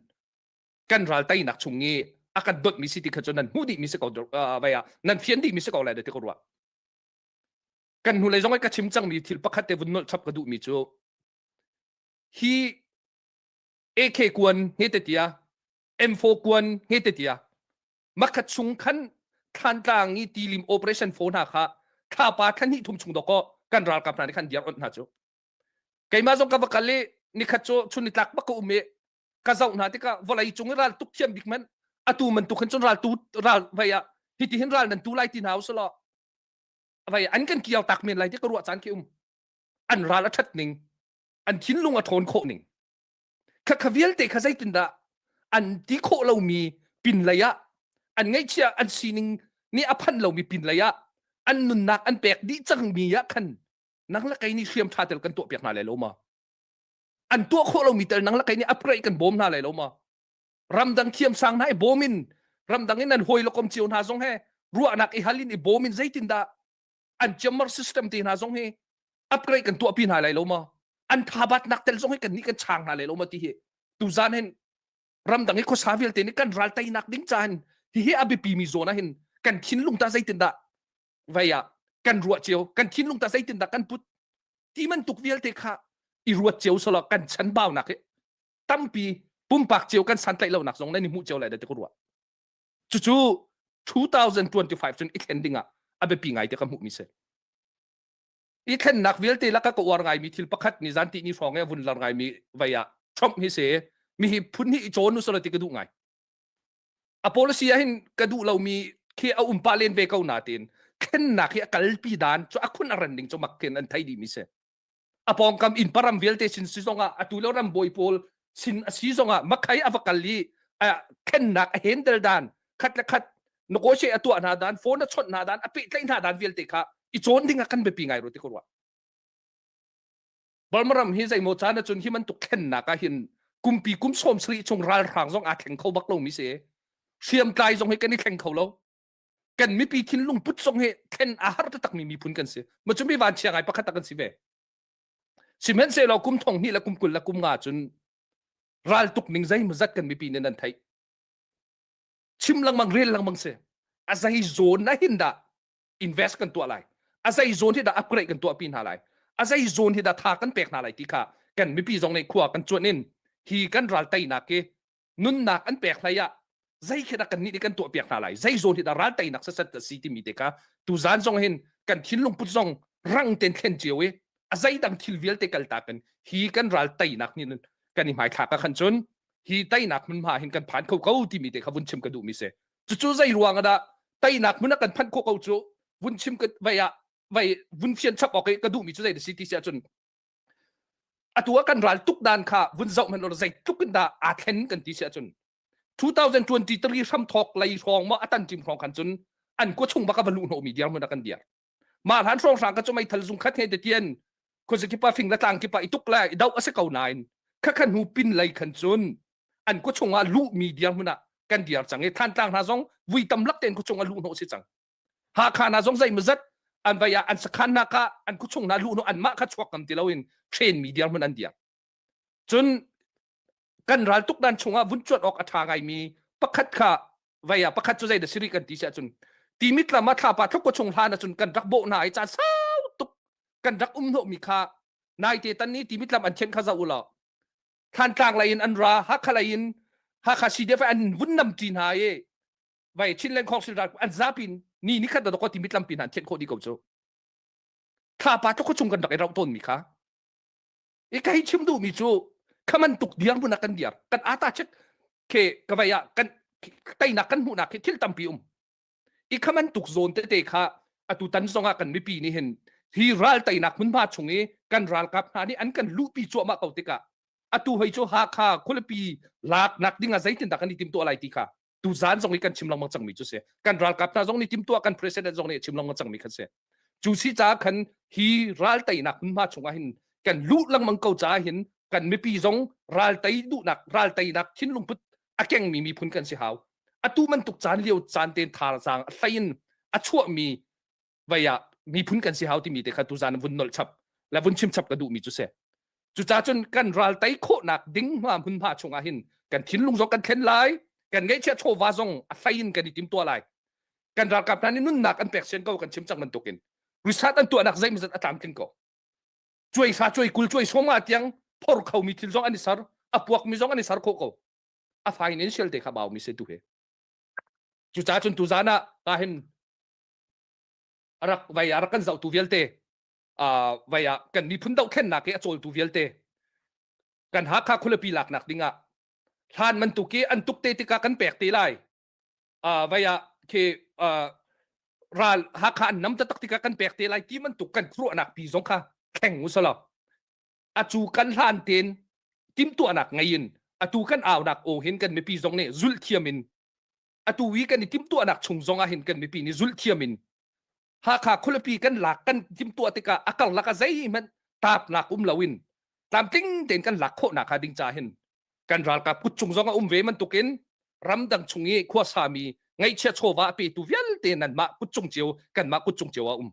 Speaker 5: kan ral teinak chung i a kan dot mi si ti kha cu nan hmuh dih mi si ko vei ah nan fian dih mi si ko lai ti ka ruah kan hnulei zong i ka chim cangmi thil pakhat te vun nolh chap ka duh mi cu hi AK kuan nge te tia M4 kuan nge te tia makhat chung khan Thlantlang i tilim operation phone hna kha thlapa thla hnih thum chung doko kan ralkap hna nih khan diar on hna cu keimah zong ka va kal i nikhat cu chun nitlak bak ka um i ka zoh hna tikah vawlei cung i ral tuk thiam bik man atu man tuk hin cun ral tu ral vai ah hiti hin ral nan tu lai ti hna usulaw vai an kan kiau tak men lai ti ka ruah caan khi um an ral a that ning an thinlung a ṭhawn khawh ning Kha kha vialte kha zeitindah an ti khawh lomi pinlei ah an ngaihchia an sining nih a phanh lomi pinlei ah an nunnak an pek dih cangmi ah khan nang le kei nih hriam ṭha tel kan tuah piak hna lai lo ma? An tuah khawh lomi tel nang la kei nih upgrade kan bawm hna lai lo ma? Ramdang thiam sang hna i bawm in ramdang in an hawi le kom cio hna zong he ruahnak i hal in i bawm in zeitindah an jammer system te hna zong hi upgrade kan tuahpi hna lai lo ma? An thabatnak tel zong hi kan nih kan chang hna lai lo ma ti hi tuzan hin ramdang i khuasa vialte nih kan ral teinak ding ca hin hihi a biapi mi zawn ah hin kan thinlung ta zeitindah vei ah kan ruah cio kan thinlung ta zeitindah kan put ti bantuk vialte kha i ruat cio solo kan chanbaunak hi tampi pumpak cio kan santlaih lonak zong nan i hmuh cio lai da ti ka ruah cucu 2025 cun i thlen ding ah a biapi ngai te ka hmuh mi si i thlennak vialte laka ka uar ngaimi thil pakhat ni zan ti ni hrawng e vun lar ngaimi vei ah Trump hi se mi hi phun hi i cawn u sala ti ka duh ngai a policy ah hin ka duh lomi khi a um pa len ve ko na tin thlennak hi a kalpi dan cu a khun a ran ding cu mak khin an thei dih mi si a pawngkam inn param vialte sin si zongah atu lo ram bawi pawl sin a si zongah makhai a va kal i thlennak a handle dan khat le khat negotiate a tuah hna dan phone a chawnh hna dan a pehtlaih hna dan vialte kha i cawn ding ah kan biapi ngai ro ti ko ruah Burma ram hi zeimaw caan ahcun hi bantuk thlennak ah hin kumpi kum sawm sarih chung ralhrang zong aa thleng kho bak lomi si hriamtlai zong hi kan i thleng kho lo kan mipi thinlung put zong hi thlen a har takmi miphun kan si ma cu mi vanchia ngai pakhat kan si ve sihmanhsehlaw kum thong hnih le kum 20 le kum nga cun ral tuk ning zei zat kan mipi nih nan theih chim lengmang rel lengmang si a zei zawn na hin dah invest kan tuah lai a zei zawn hi dah upgrade kan tuah pi hna lai a zei zawn hi dah tha kan pek hna lai ti kha kan mipi zong nih khua kan cuan in hi kan ral teinak hi nunnak an pek hlei ah zei khi dah kan nih kan tuah piak hna lai zei zawn hi dah ral teinak sasat a si timi te kha tu zan zong hin kan thinlung put zong rang ten thlen cio i a zei dang thil vialte kal ta kan hi kan ral teinak nih kan i hmaithlak ah khan cun hi teinak hmunhma hin kan phan kho ko timi te kha vun chim ka duh mi si cucu zei ruang ah dah teinak hmun ah kan phanh khawh ko cu vun chim ka vai ah vai vun fian chap awk i ka duh mi cu zei da si ti si ahcun atu ah kan ral tuk dan kha vun zoh hmanh law zei tluk in dah aa thlen kan ti si ahcun 2023 hramthawk lei hrawng maw a tan tim hrawng khan cun an kua chung bak a va luh hnawh mi dirhmun ah kan dir mah hlan hrawng hrang ka cu meithal zung khat he te tian khuazakipa fing le tlang kipa i tuk le i doh a si ko nain kha khan hnu pin lei khan cun an kua chung ah luh mi dirhmun ah kan dir cang i Thantlang hna zong vui tam lak tein khuachung ah luh hnawh si cang Hakha hna zong zeimawzat an vai ah an sakhan hna kha an khuachung hna luh hnawh anmah kha chuak ngam ti loin train mi dirhmun an dir cun kan ral tuk dan chungah vun cuan awk a ṭha ngaimi pakhat kha vai ah pakhat cu zei da siri kan ti si ahcun timit lam ah thlapa thluk ko chung hlan ahcun kan rak bawh hna i caan sau tuk kan rak um hnawhmi kha naite tan ni timit lam an thian kha zoh u law Thantlang lei in an ra Hakha lei in Hakha CDF an vun nam ṭi hna i vai Chinland Council ral an zapi ni ni khat da ko timit lampi hna an thian khawh dih ko cu thlapa tluk chung kan rak i rauh tawn mi kha i ka hei chim duhmi cu khaman tuk dirhmun ah kan dir kan ata chet ke ka vai ah kan teinak kan hmuhnak khi thil tampi um i khaman tuk zawn tete kha atu tan zong ah kan mipi nih hin hi ral teinak hmunhma chung i kan ralkap hna nih an kan luhpi cuahmah ko tikah atu hoi cu Hakha khualipi laknak ding ah zeitindah kan i timtuah lai ti kha tu zan zong i kan chim lengmang cangmi cu si kan ralkap hna zong nih timtuah kan president zong nih a chim lengmang cangmi khan si cu si caah khan hi ral teinak hmunhma chungah hin kan luh lengmang ko caah hin kan mipi zong ral tei duhnak ral teinak thinlung put a kengmi miphun kan si hau atu bantuk caan lio caan ten thazaang a hlei in a chuahmi vei ah miphun kan si hau timi te kha tuzan vun nolh chap le vun chim chap ka duhmi cu si cucaah cun kan ral tei khawhnak ding hma hmunhma chungah hin kan thinlung zong kan thlen lai kan ngeihchiah chawva zong a hlei in kan i timtuah lai kan ralkap hna nih nunnak an pek sian ko kan chim cang bantukin research an tuahnak zeimawzat a tlamtling ko cuai sa cuai 20 cuai sawm nga tiang phor khomi thil zong an i ser a puakmi zong an i ser khawh ko a financial te kha baumi se tu he cucaah cun tuzan ah ka hin rak vai ah rak kan zohtu vialte vai ah kan miphun dohthlennak i a cawltu vialte kan Hakha khualipi laknak dingah hlan bantuk i an tuk te tikah kan pek te lai vai ah khi ral Hakha an nam taktak tikah kan pek te lai ti bantuk kan khuaruahnak pi zong kha thleng usalaw atu kan hlan ten timtuahnak ngei in atu kan aunak aw hin kan mipi zong nih zulh thiam in atu i kan i timtuahnak chung zong ah hin kan mipi nih zulh thiam in Hakha khualipi kan lak kan timtuah tikah a karlak ah zeihmanh taapnak um loin. Tlamtling tein kan lak khawh nak hnga ding ca hin kan ralkap kut cung zong a um ve bantukin ramdang chung i khuasami ngaihchia chawva a petu vialte nanmah kut cung cio kanmah kut cung cio a um.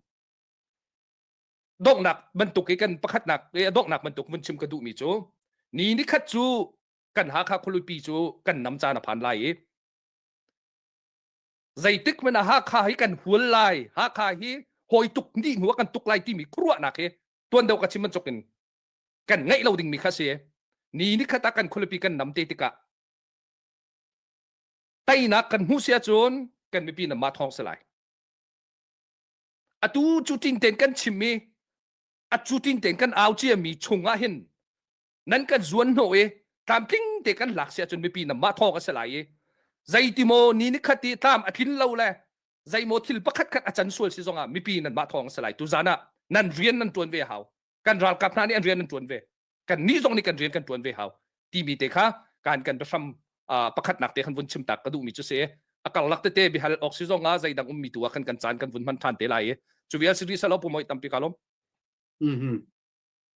Speaker 5: Donghnak bantuk i kan pakhatnak i a donghnak bantuk vun chim ka duhmi cu ni nikhat cu kan Hakha khualipi cu kan nam caan a phan lai i zeitik hmanh ah Hakha hi kan hual lai Hakha hi hawi tuk nih hnu ah kan tuk lai timi khuaruahnak hi tuan deuh ka chim bantuk in kan ngeih lo dingmi kha si ni nikhat ah kan khualipi kan nam te tikah teinak kan hmuh si ahcun kan mipi na mah thawng si lai atu cu tin ten kan chim i atu tin ten kan au cia mi chung ah hin nan kan zuan hnawh i tlamtling te kan lak si ahcun mipi na mah thawng a si lai i zeiti maw ni nikhat i tlam a tlin lo le zeimaw thil pakhat khat a can sual si zongah mipi nan mah thawng a si lai tu zan ah nan rian nan tuan ve hau kan ralkap hna nih an rian an tuan ve kan nih zong nih kan rian kan tuan ve hau timi te kha kan kan biahram pakhatnak te khan vun chim tak ka duhmi cu si a karlak tete bihal awk si zong ah zeidang ummi tu ah khan kan caan kan vun hman than te lai i cu vial si rih salo pumoi tampi ka lom
Speaker 4: mhm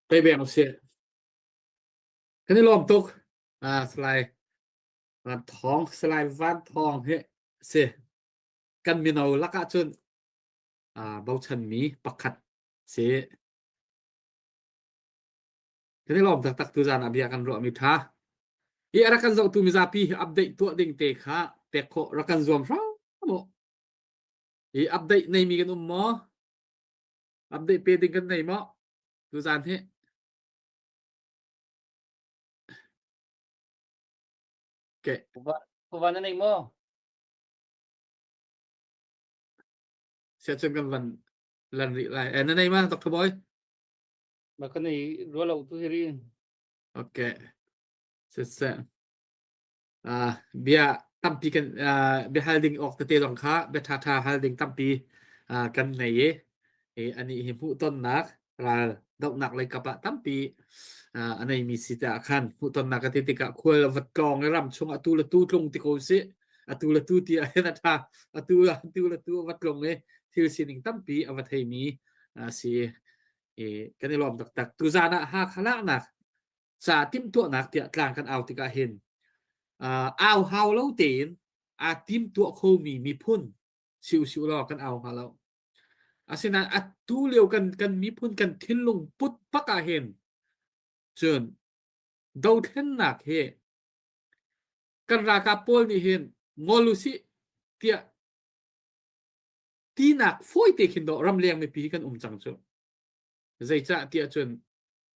Speaker 4: pe beng si kan i lawm tuk ah salai van thong salai van thong hi si kan mino lakah cun ah bochan mi pakhat si Kan i lawm taktak tu zan ah bia kan ruahmi ṭha. Hi a rak kan zohtu mizapi hi update tuah ding te kha pek khawh rak kan zuam hram mu. Hi update neimi kan um maw? Update pe ding kan nei maw? Tu zan hi. Okay.
Speaker 2: Puva na nei maw?
Speaker 4: Sia cun kan van lan rih lai. Eh, na nei ma, Dr. Boy?
Speaker 2: Ma kan i ruah lo tu hi ri.
Speaker 4: Okay. Siseh. Uh, bia tampi kan uh, bia hal ding awk tete zong kha bia ṭha ṭha hal ding tampi uh, kan nei i i ani hi hmuhtonnak ral dohnak lei kap ah tampi uh, a neimi si te ah khan hmuhtonnak ka ti tikah khual va tlawng i ram chung atu le tu tlung ti ko si atu le tu ti ah hin a ṭha atu atu le tu va tlung i thil sining tampi a va theimi a si i kan i lawm taktak. Tuzaan ah Hakha laknak ca timhtuahnak tiah tlang kan au tikah hin uh, au hau lo tein aa timtuah khomi miphun si usih law kan au hnga lo. Asinain atu lio kan kan miphun kan thinlung put pak ah hin cun dothlennak hi kan ralkap pawl nih hin ngol usih tiah tinak fawi te khin dawh ramleng mipi kan um cang cu. Zeicah tiah cun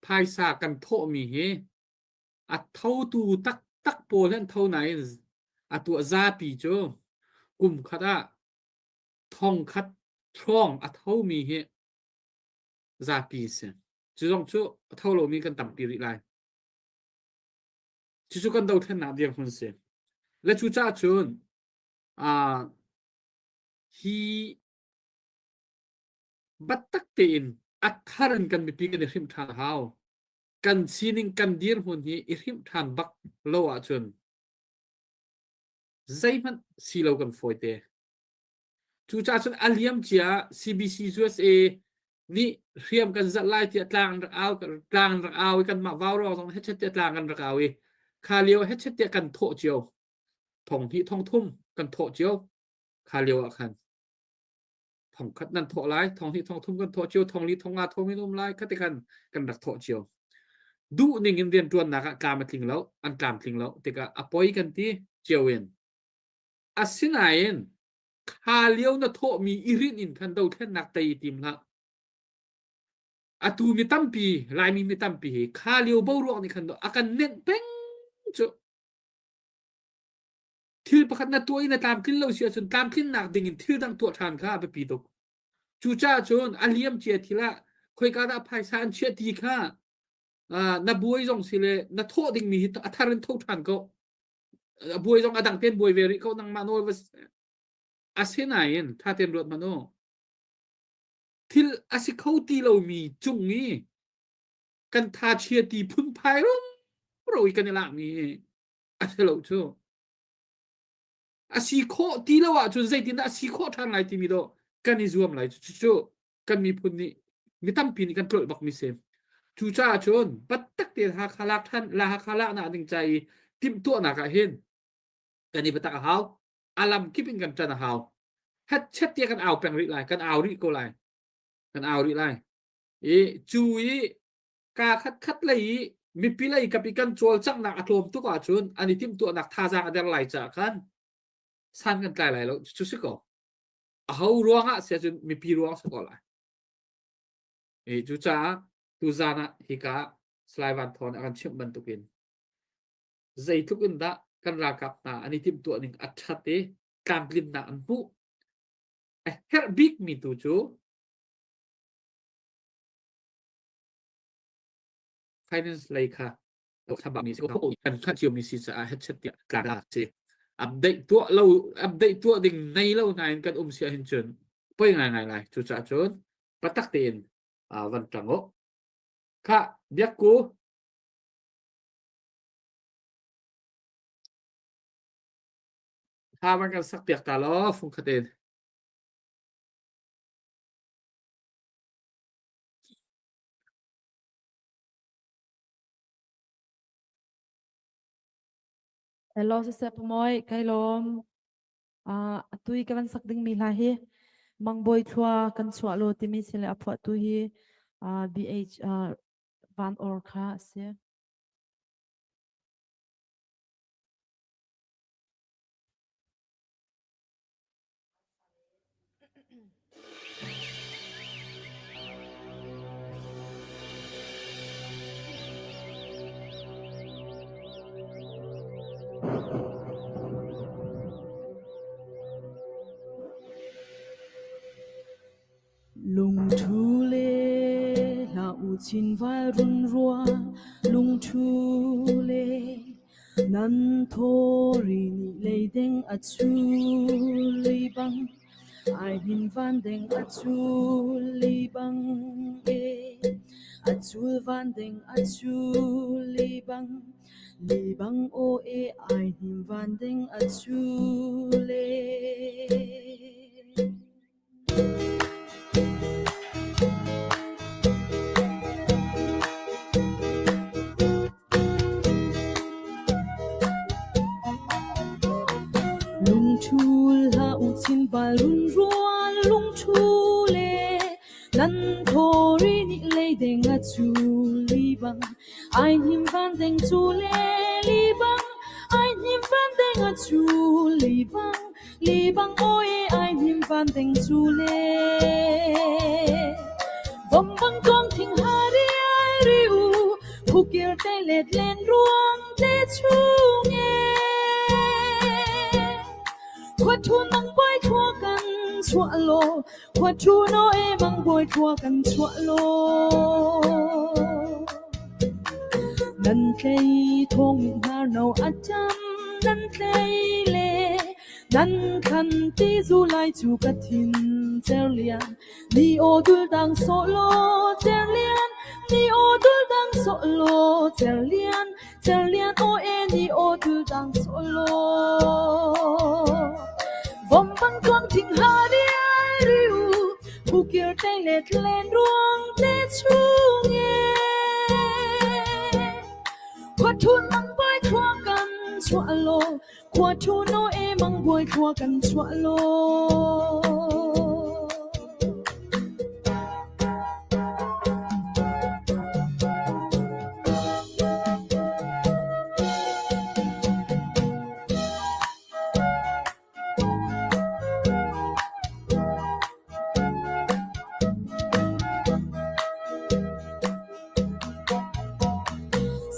Speaker 4: phaisa kan thawhmi hi a thotu taktak pawl an tho nain a tuah zapi cu kum khat ah thong khat hrawng a thomi hi zapi si. Cu zong cu a tho lomi kan tampi rih lai. Cucu kan dothlennak dirhmun si. Le cucaah cun uh, hi biatak tein a thar in kan mipi kan i hrimh ṭhan a hau. Kan sining kan dirhmun hi i hrimh ṭhan bak lo ahcun zeihmanh si lo kan fawi te. Cucaah cun a liam cia CBC USA nih hriam kan zalh lai tiah tlang an rak au tlang an rak au i kanmah vaurawng zong hechet tiah tlang an rak au i kha lio hechet tiah kan thawh cio thong hnih thong thum kan thawh cio kha lio ah khan thong khat nan thawh lai thong hnih thong thum kan thawh cio thong li thong nga thong in um lai khati khan kan rak thawh cio duh ning in rian tuannak ah tlam a tling lo an tlam tling lo tikah a poi kan ti cio in asinain kha lio na thawhmi i rinh in khan dothlennak tei tim hlah atu mi tampi laimi mi tampi hi kha lio boruak nih khan a kan nenh peng cu Thil pakhat na tuah i na tlamtlin lo si ahcun tlamtlinnak ding in thil dang tuah ṭhan kha a biapi tuk. Cucaah cun a liam cia thil ah khoika dah phaisa an chiah ti kha uh, na buai zong si le na thawh dingmi hi a thar in tho ṭhan ko. A buai zong a dang ten buai ve rih ko nangmah nawl va asinain ṭha tein ruat hmanh u. Thil a si kho ti lomi cung i kan tha chia ti phunphai rumro i kan i lakmi hi a si lo cu a si khawh ti lo ahcun zeitindah a si khawh ṭhan lai timi dawh kan i zuam lai cu cu kan miphun nih mi tampi nih kan tlolh bakmi si. Cucaah cun biatak tein Hakha lak ṭhan la Hakha laknak ding ca i timhtuahnak ah hin kan i biatak a hau. A lam kip in kan ṭan a hau. Hetchet tiah kan au peng rih lai, kan au rih ko lai. Kan au rih lai. I cu i kaa khatkhat lei i mipi lei kap i kan cawlcanghnak a tlawm tuk ahcun an i timhtuahnak thazaang a der lai caah khan san kan tlai lai lo. Cu si ko. Aho ruangah si ahcun mipi ruang si ko lai. I cucaah tuzaan ah hika Salai Van Thawn a kan chimh bantukin zeitluk in dah kan ralkap hna an i timhtuah ning a ṭhat i tlamtlinnak an hmuh. A herh bikmi tu cu finance lei kha kan hngalh ciomi si caah hetchet tiah tlang si. Update tuah lo update tuah ding nei lo nain kan um si ahhin cun poi ngaingai lai. Cucaah cun patak tein van ṭang u. Khah biakku hla van kan sak piak ta law fungkhat in.
Speaker 6: Hello siseh Pamoy, kai lawm. Uh, atu i ka van sak dingmi hla hi Mangbawi thlua kan chuah lo timi si le a phuahtu hi uh, BH uh, Van Or kha a si. Lungthu le hlah u chin vai run rua lungthu le Nan thawri nih leideng a cul i bang, ai hnin vandeng a cul i bang e. A cul vandeng a cul i bang, li bang aw e, ai hnin vandeng a cul e. Lungṭhul hlah u chinpal runrual lungṭhul e, nan thawri nih leideng a cul i bang, ai hnim vandeng cul e li bang, ai hnim vandeng a cul i bang, Li bang awi ai hnim van ding cu le Vom bang tuang thing hari ai ri u Phukir te let len ruang te chung e Khua thu mang boi thua kan chuah lo Khua thu no e mang boi thua kan chuah lo Nan tlei thong hnar no a tam nan tlei le Nan khan ti zu lai cu ka thin cerlian ni aw dul dang sawh law cerlian ni aw dul dang sawh law cerlian cerlian aw e ni aw dul dang sawh law Vom bang tuang thing ha riai riu Phukir te le tlen ruang te chung e Khua thun mang pai thua kan chuah law Khua thu no e mang buai khua kan chuah law.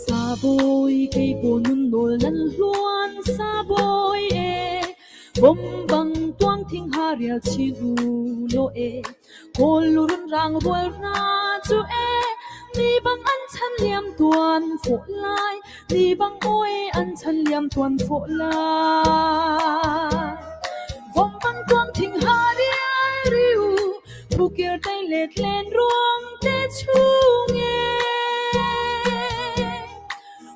Speaker 6: Sabawi kei paw nun nawl nan hluan sabawi e bom bang tuang thing ha rial chin u law e kawl lurun rang rual hna cu e ni bang an chan liam tuan fawh lai ni bang oi an chan liam tuan fawh lai vom bang tuang thing ha rial riu Phukir tei le tlen ruang te chung e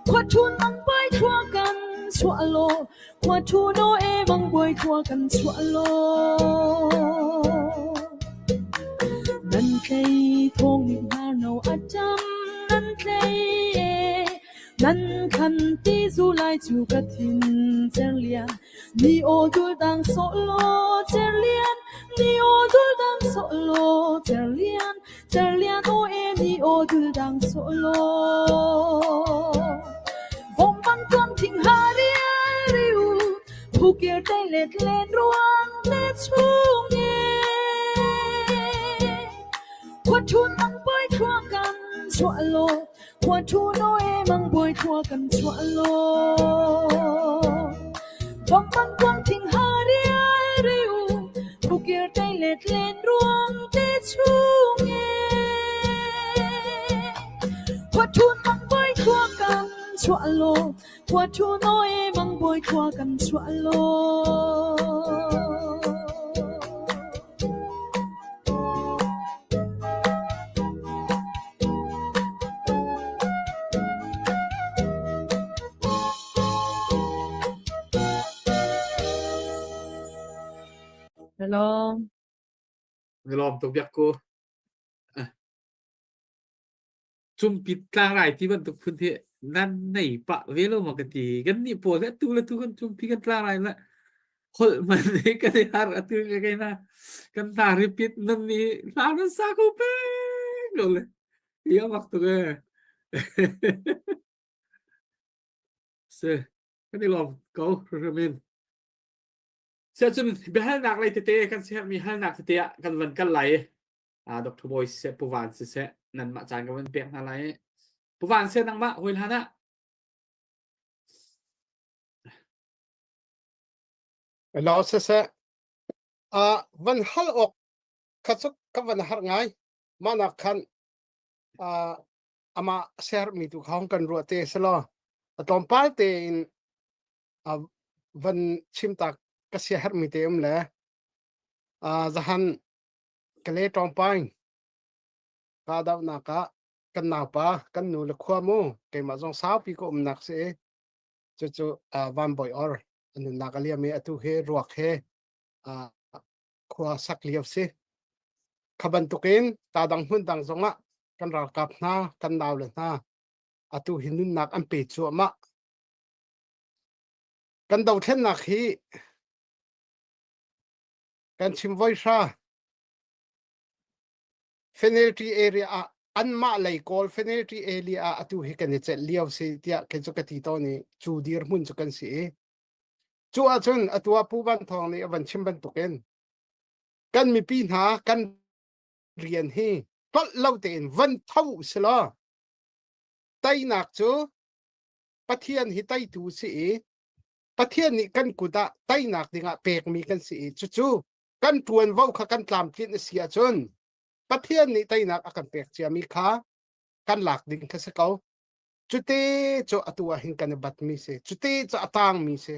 Speaker 6: Khua thun mang pai thua kan chuah law Khua thu no e mang buai thua kan chuah law Nan tlei thong nih hnar no a tam nan. tlei e nan khan ti zu lai cu ka thin cer lian ni aw dul dang sawh law cer lian ni aw dul dang sawh law cer lian cer lian aw e ni aw dul dang sawh law vom bang tuam thing ha rial riu phukir te let len ruang te chung e khua thun mang poi thua kan chuah lo khua thu no e mang boi thua kan chuah lo vom bang tuam thing ha rial riu phukir te let len ruang te chung e khua thun mang poi thua kan chuah lo Khua thu noi mang bawi khua kan chuah law.
Speaker 7: Hello.
Speaker 4: Nilawm tuk biak ku. Cungpi tlangrai ti bantuk phun hi nan nei pah ve lo maw ka ti. Kan nih pawl hi atu le tu kan cungpi kan tlangrai le holh man hi kan i har atu ka kai na kan hna repeat nan nih hla nan sa ko peng ko le. Hi a mak tuk ee. Si, kan i lawm ko hrimhrim in. Siahcun biahalnak lei tete kan siherhmi halnak tete ah kan van kal lai i Dr. Bawi siseh Pu Van siseh nanmah caan ka van pek hna lai. Pu Van seh nangmah hawi hlan ah.
Speaker 3: Hello siseh uh, van hal awk kha cu ka van har ngai mah nak khan uh, ama ser mi tu khong kan ruah te selo a tlawmpal te in uh, van chim tak ka sia her mi te um le uh, zahan Kale ṭawngpaing kahdohnak ah kan naupa kan nu le khua mu keimah zong saupi ka umnak si i cucu Van Bawi Or a nunnak a liam i atu hi ruak he khua sak lio si. Kha bantukin ta dang hmun dang zongah kan ralkap hna kan naule hna atu hi nunnak an pe cuahmah. Kan dothlennak hi Kan chim voi hra. Penalty area ah anmah lei kawl penalty area ah atu hi kan i celh lio si tiah kei cu ka ti tawn i cu dirhmun cu kan si i cu ahcun atu ah Pu Van Thawng nih a van chim bantukin kan mipi hna kan rian hi tlolh lo tein van tho si law teinak cu Pathian hi teitu si i Pathian nih kan kut ah teinak dingah pekmi kan si i cucu kan ṭuanvo kha kan tlamtlinh a si ahcun Pathian nih teinak a kan pek ciami kha kan lak ding kha si ko. Cute cu atu ah hin kan i batmi si. Cute cu a tangmi si.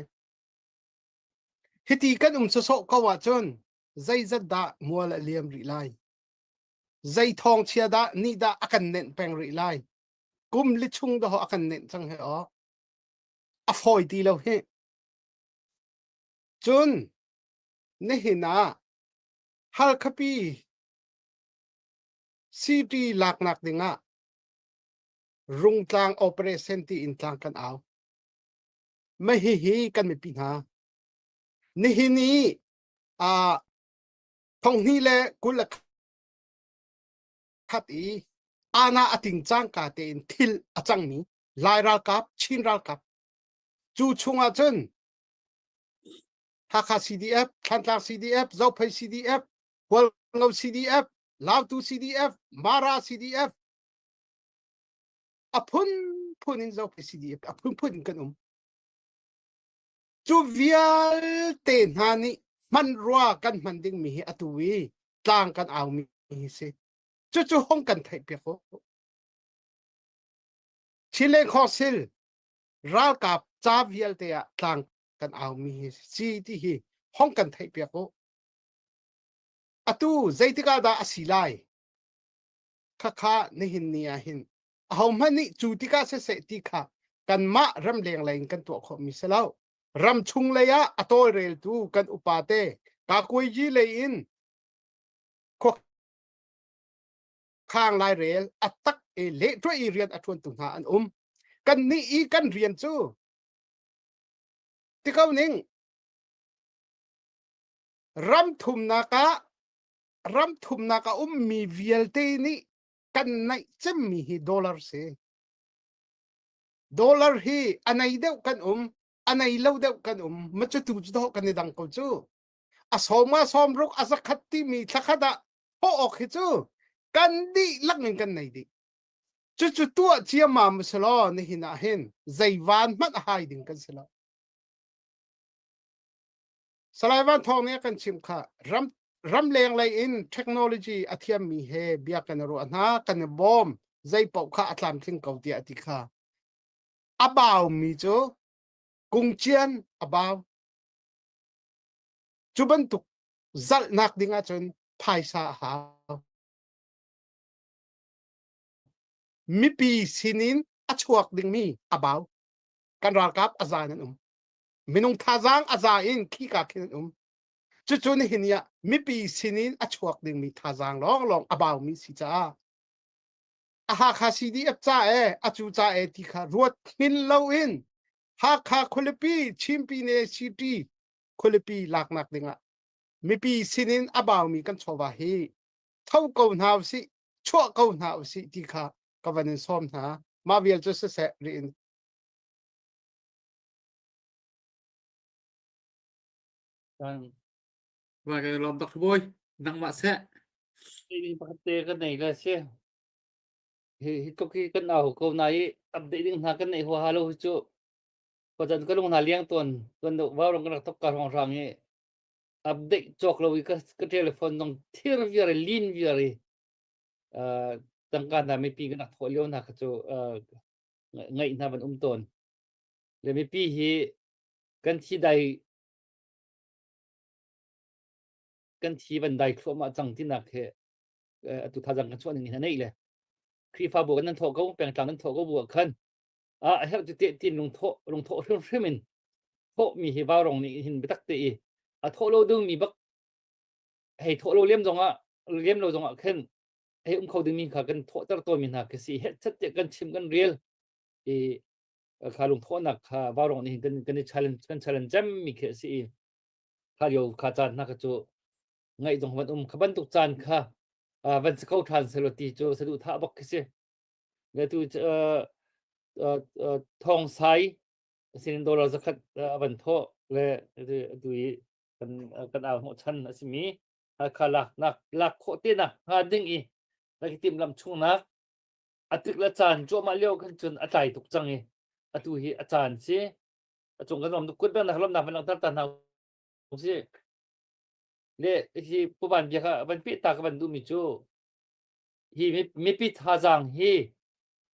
Speaker 3: Hiti kan um sawsawh ko ahcun zeizat dah mual a liam rih lai? Zei thawngchia dah nih dah a kan nenh peng rih lai? Kum li chung dah a kan nenh cang he aw. A fawi ti lo hi. Cun nihin ah Halkhapi city laknak dingah Rungtlang operation tiin tlang kan au. Mah hihi kan mipi hna. Nihin i uh, thonghnih le 20 le khat i ana a ting cangka tein thil a cangmi Lai ralkap, Chin ralkap. Cu chungah cun Hakha CDF, Thantlang CDF, Zophei CDF, Hualngo CDF, Lautu CDF, Mara CDF, a phunphun in Zophei CDF, a phunphun in kan um. Cu vialte hna nih hmanrua kan hman dingmi hi atu i tlang kan aumi hi si. Cucu hong kan theih piak u. Chile Council ralkap ca vialte ah tlang kan aumi hi si ti hi hong kan theih piak u. Atu zeitik ah dah a si lai? Khakha nihin ni ah hin ahohmanh nih cu tikah siseh ti kha kanmah ramleng lei in kan tuah khawhmi si lo. Ramchung lei ah a tawlreltu kan upa te kakuaiji lei in khua khang lairel a tak. i lehtuah i rian a ṭuantu hna an um. Kan nih i kan rian cu ti ko ning ram thumnak ah ram thumnak a ummi vialte nih kan naih cemmi hi dollar si. Dollar hi a nei deuh kan um, a nei lo deuh kan um, ma cu tu cu dawh kan i dang ko cu. A sawm a sawm ruk a zakhat timi thlakhat ah thawh awk hi cu kan dihlak in kan nei dih. Cucu tuah ciammam si law nihin ah hin zei van hmanh a hai ding kan si lo. Salai Van Thawng nih a kan chimh kha ram ramleng lei in technology a thiammi he bia kan i ruah hna kan i bawm zei paoh kha a tlamtling ko tiah a ti kha. A baumi cu kungcian a bau. Cu bantuk zalhnak ding ahcun phaisa a hau. Mipi sinin a chuak dingmi a bau. Kan ralkap a za in an um. Minung thazaang a za in khika khin an um. Cucu nihin ah mipi sinin a chuak dingmi thazaang lawnglawng a baumi si caah a Hakha CDF ca e a cu ca e ti kha ruat hmin loin Hakha khualipi Chimpine City khualipi laknak dingah mipi sinin a baumi kan chawva hi tho ko hna usih chuah ko hna usih ti kha ka van in sawm hna mah vial cu siseh riin
Speaker 4: Vai kan lawm tuk bawi nangmah seh
Speaker 2: Ni pakhat te kan nei le si. Hi hi tluk hi kan au ko na i update ding hna kan neih huaha lo hi cu. Pacan ka lung hna liang tawn tuan deuh vau rong kan rak thok ka hrawng hrang i update cawk lo i ka ka telephone zong thir viar i lin viar i uh, tangka hna mipi kan rak thawh lio hna kha cu uh, ngaih hna van um tawn. Le mipi hi kan thi dai kan thi van dai thluahmah cang tinak he atu thazang kan chuah ning hin nei le Khrihfabu kan nan thawh ko pengtlang nan thawh ko bu ah khan a a herh cu te tin lungthawh lungthawh hrimhrim in thawh mi hi vaurong nih hin biatak te i a thawh lo ding mi bak hei thawh lo lem zong ah lem lo zong ah khin hei um kho ding mi kha kan thawhter tawn mi hna khi si het chat te kan chim kan rel i kha lungthawhnak kha vaurong nih hin kan kan i challenge kan challenge cem mi khi a si i kha lio kha caan hna kha cu ngaih zong van um kha bantuk caan kha van si kho ṭhan selaw ti cu saduhthah bak khi si. Le tu thong sai sinin dollar zakhat a van thawh le tu i kan kan au hnawh chan a simi kha lak nak lak khawh te nak hnga ding i na tim lam chungnak a tik le caan cuahmah lio khan cun a tlai tuk cang i atu hi a caan si a cung kan rom kut bang nak lomnak van langhter ta hna si le hi puvan bia kha van peh ta ka van duhmi cu hi mipi thazaang hi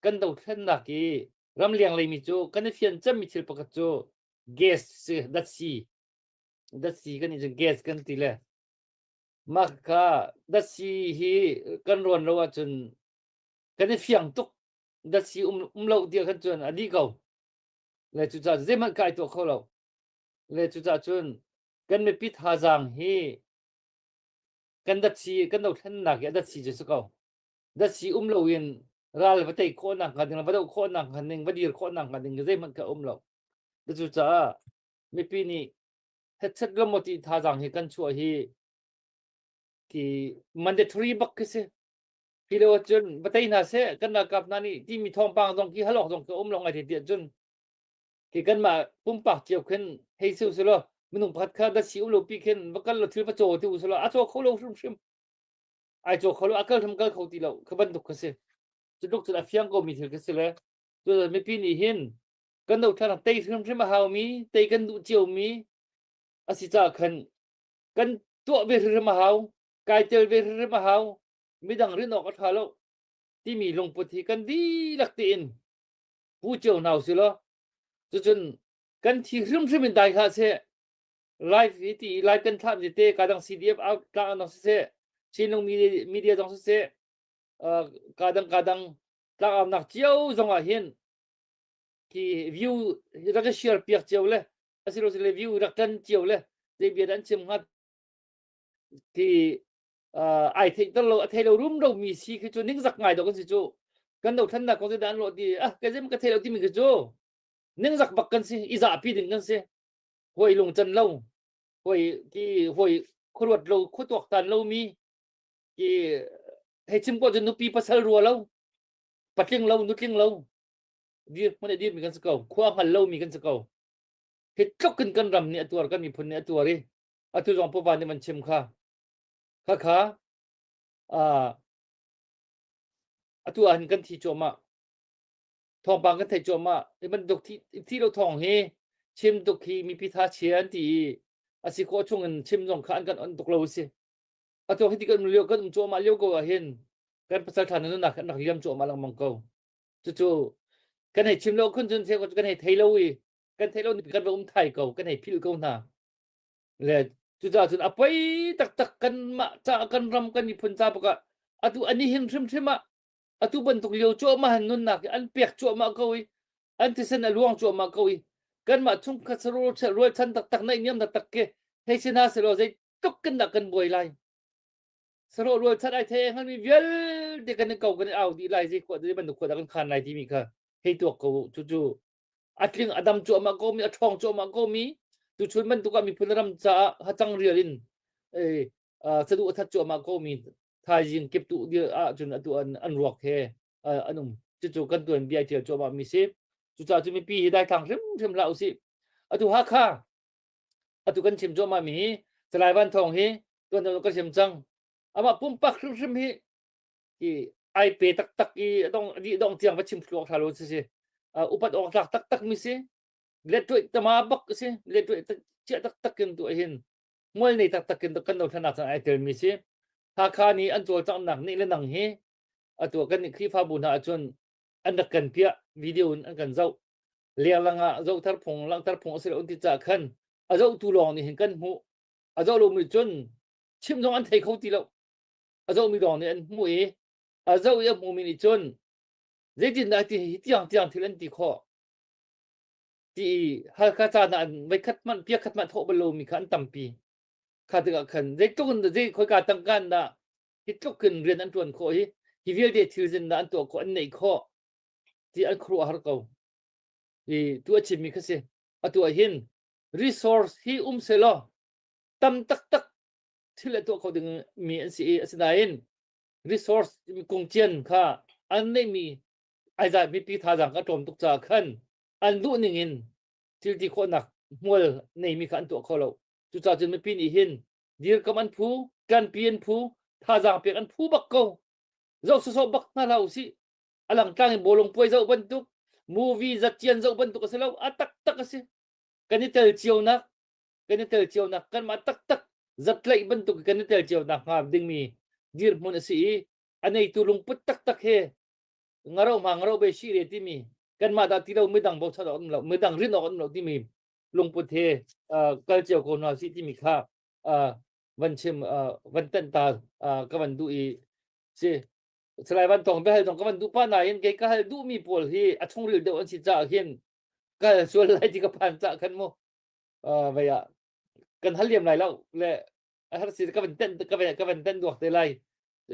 Speaker 2: kan dothlennak i ramleng leimi cu kan i fian cemmi thil pakhat cu gas si datsi datsi kan i gas kan ti le mah kha datsi hi kan ruan lo ahcun kan i fiang tuk datsi um um lo tiah khan cun a dih ko le cucaah zeihmanh kai tuah kho lo le cucaah cun kan mipi thazaang hi kan datsi kan dothlennak hi a datsi cu si ko datsi um loin ral va tei khawhnak hnga ding va doh khawhnak hnga ding va dir khawhnak hnga ding zeihmanh kha um lo cucaah mipi nih hetchet lo ti thazaang hi kan chuah hi ki mandatory bak khi si hi lo cun va tei hna seh kan ralkap hna nih timi thawngpang zong khi halok zong khi um lo ngai te tiah cun Khi kanmah pumpak cio khin hei si usulaw minung pakhat kha datsi um lo pi khin va kal law thil va caw ti usulaw a caw kho lo hrimhrim. Ai caw kho lo a kal hrim kal kho ti lo kha bantuk kha si. Cu tluk cun a fiang ko mi thil kha si le cu mipi nih hin kan dothlan tei hrimhrim a haumi tei kan duh cio mi a si caah khan kan tuah ve hrimhrim a hau kai tel ve hrimhrim a hau midang rin awk a ṭha lo timi lungput hi kan dihlak tein pu cio hna usih law cucun kan thi hrimhrim in dai hlah seh live hi ti live kan thlah mi te ka dang CDF out tlang dang siseh Chinlung media media zong siseh ka dang ka dang tlang nak cio zong ah hin ki view rak share piak cio le asilo le view rak tan cio le te bia dan chim hnga ki ai theih tel lo a thei lo rum ro mi si khi chu ning zak ngai do kan si chu. Kan dothlennak kong zeidah an ruah ti ah kei zeihmanh ka thei lo timi khi cu ningzak bak kan si i zahpi ding kan si. Hawi lungcan lo, hawi ki hawi khuaruat lo, khuatuaktan lomi ki hei chim ko cu nupi pasal rua lo, patling lo, nutling lo, dir hmun a dirmi kan si ko, khua hngal lomi kan si ko. Hi tluk in kan ram nih a tuar, kan miphun nih a tuar i atu zong pupa nih van chim kha. Khakha uh, atu ah hin kan thi cuahmah. Thawngpang kan theih cuahmah. Hi bantuk thi, thi lo thawng hi chim tuk hi mipi tha chia an ti i a si khawh chung in chim zong kha an kan on tuk lo a si. Atu hi ti kan um lio kan um cuahmah lio ko ah hin kan pasal ṭha nunnak an rak liam cuahmah lengmang ko. Cucu kan hei chim lo khun cun kan hei thei lo i kan thei lo kan va um thai ko kan hei philh ko hna. Le cucaah cun a poi taktak kanmah ca kan ram kan miphun ca bak ah atu ani hin hrimhrim ah atu bantuk lio cuahmah hin nunnak hi an pek cuahmah ko i an thisen a luang cuahmah ko i kanmah chungkhat sarul rualchan taktak naihniam taktak ke hei si hna selaw zeitluk kan dah kan buai lai sarawh rualchan ai thei hngalmi vialte kan i ko kan i au dih lai zei khua zei bantuk khua dah kan khan lai timi kha hei tuak ko cucu a tling a dam cuahmah ko mi a ṭhawng cuahmah ko mi tuchun bantuk ah miphun ram caah hacang rial in saduh a that cuahmah ko mi thaizing kiptu ah cun atu an an ruak he an um cucu kan tuan bia tial cuahmah mi si cucaah cu mipi hi daithlang hrimhrim hlah usih atu Hakha atu kan chim cuahmah mi hi Salai Van Thawng hi tuan kan chim cang amah pumpak hrimhrim hi hi ai pe taktak i dong di dong tiang va chim thlu awk lo si si upat awk tlak taktak mi si let tuai tama bak si let tuai chia taktak in tu hin mual nei taktak in kan do thanak chan ai tel mi si Hakha ni an cawlcangh nak ni le nang hi atu kan ni Khrihfabu hna ahcun an rak kan piah video in an kan zoh lenglang ah zohthar phung langhter phung a si lo ti ca khan a zohtu lawng nih hin kan hmuh a zoh lomi cun chim zong an thei kho ti lo a zohmi lawng nih an hmuh i a zoh i a hmumi nih cun zeitindah ti hi tiang tiang thil an ti khawh ti i Halkha ca hna an voikhat hmanh piakhat hmanh thawh bal lomi kha an tampi kha tikah khan zeitluk in zei khoika tangka in dah hi tluk in rian an ṭuan khawh hi hi vialte thil zin dah an tuah khawh an neih khawh ti an khuaruah har ko i tu a chimmi kha si atu ah hin resource hi um selaw tam taktak thil a tuah kho ding mi an si i asinain resource kungcian kha an neihmi aizat mipi thazaang ka tlawm tuk caah khan an duh ning in thil ti khawhnak hmual neimi kha an tuah kho lo cucaah cun mipi nih hin dirkam an phu ṭanpi an phu thazaang pek an phu bak ko zoh sawsawh bak hna hlah usih a langtlang in bawlung puai zoh bantuk movie zatcian zoh bantuk a si lo a taktak a si kan i tel cionak kan i tel cionak kanmah taktak zatlaih bantuk kan i tel cionak hnga dingmi dirhmun a si i a neitu lungput taktak he ngaro ma ngaro be shi re timi kanmah dah ti lo midang bochan awk um lo midang rin awk um lo timi lungput he kal cio ko hna si timi kha van chim van tenh ta ka van duh i si Salai Van Tawng biahal zong ka van duh pa nain kei ka hal duhmi pawl hi a chungril deuh an si caah hin ka hal sual lai ti ka phan cah khan mu vei ah kan hal liam lai lo le a har si ka van tenh ka van ka van tenh duak te lai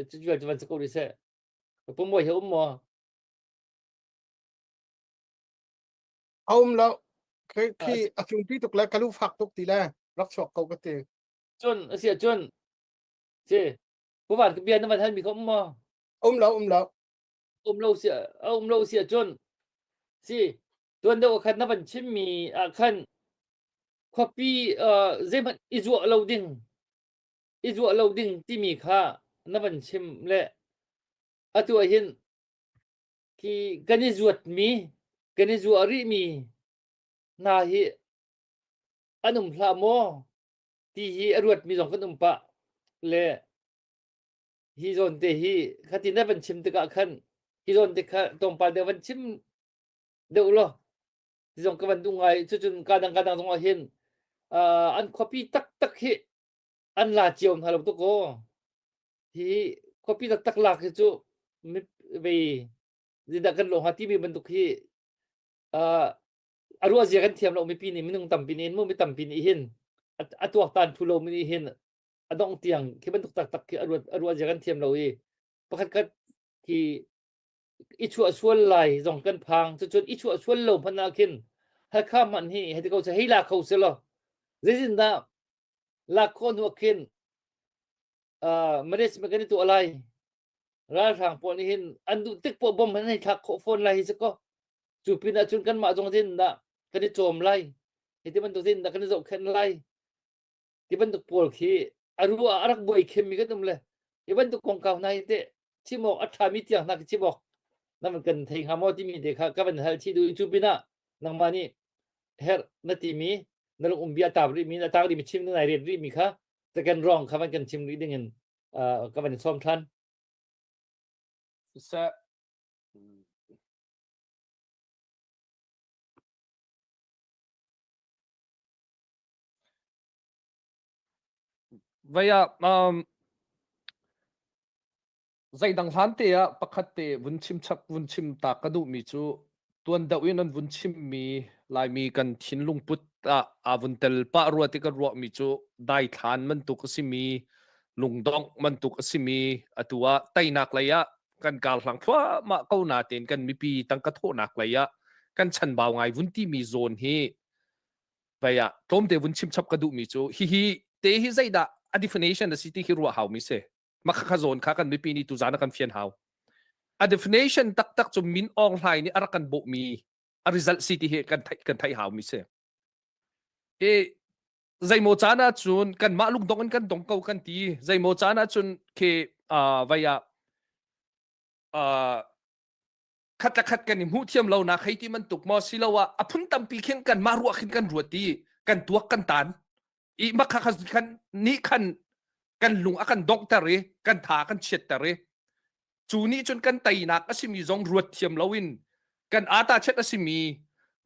Speaker 2: cu cu van si ko rih seh pumoi he um maw
Speaker 3: A um lo. Khi khi a cungpi tuk le ka lu fak tuk ti le rak chuak ko ka ti.
Speaker 2: Cun a si cun si puvan ka bia na van hal mi kha um maw?
Speaker 3: Um lo um lo.
Speaker 2: Um lo si a um lo si cun si tuan deuh khan na van chim mi ah khan khuapi zeihmanh i zuah lo ding i zuah lo ding timi kha na van chim le atu ah hin Khi kan i zuatmi, kan i zuah rihmi hna hi an um hlah maw ti hi a ruatmi zong kan um pah le hi zawn te hi khati na van chim tikah khan hi zawn te kha tlawmpal deuh van chim deuh law ti zong ka van duh ngai cucun ka dang ka dang zong ah hin uh, an khuapi taktak hi an la cio hna lo tuk aw Hi khuapi taktak lak hi cu vei zeidah kan lawh hnga timi bantuk hi uh, a ruah zia kan thiam lo mipi nih minung tampi nih mu mi tampi nih hin a tuaktan thu lo mi nih hin a dongh tiang khi bantuk taktak khi a ruat a ruah zia kan thiam lo i pakhat khat khi. I chuah sual lai zong kan phang. Cucun i chuah sual lo hmanh ah khin Hakha hmanh hi hei ti ko seh hei la kho seh law zeitindah lak khawh hnu ah khin uh, management kan i tuah lai. Ralhrang pawl nih hin an duh tik poah bom an hei thlak khawh fawn lai hi si kaw. Cu pin ah cun kanmah zong zeitindah kan i cawm lai. Hi ti bantuk zeitindah kan i zohkhenh lai. Ti bantuk pawl khi a ruah ah a rak buai khemmi kan um le hi bantuk kongkau hna hi teh chim awk a ṭhami tiang hna khi chim awk na van kan thei hnga maw timi te kha ka van hal chih duh cu pinah nangmah nih herh na timi na lung um bia taap rihmi na taak rihmi chim na nai ret rihmi kha second wrong kha van kan chim rih ding in ka van sawm ṭhan.
Speaker 5: Siseh Vei ah um, zeidang hlan te ah pakhat te vun chim chap vun chim ta ka duhmi cu tuan deuh in an vun chimmi Laimi kan thinlung put ah aa vun tel pah rua ti ka ruahmi cu daithlan bantuk a simi lungdongh bantuk a simi atu ah teinak lei ah kan karhlang thluahmah ko natein kan mipi tangka thawhnak lei ah kan chanbau ngai vun timi zawn hi vai ah tlawmte vun chim chap ka duhmi cu hihi te hi zeidah a definition a si ti khi ruah hau mi si makha kha zawn kha kan mipi nih tuzan a kan fian hau a definition taktak cu Min Aung Hlaing nih a rak kan bawhmi a result si ti hi kan theih kan theih hau mi si e zeimaw caan ah cun kanmah lungdong in kan dong ko kan ti zeimaw caan ah cun khi vai ah khat le khat kan i hmuh thiam lo nak hei ti bantuk maw siloah a phun tampi khin kan mah ruah khin kan ruat i kan tuak kan tan i makha kha khan nih khan kan lung a kan donghter i kan tha kan chiatter i cu nih cun kan teinak a simi zong ruat thiam loin kan ata chet a simi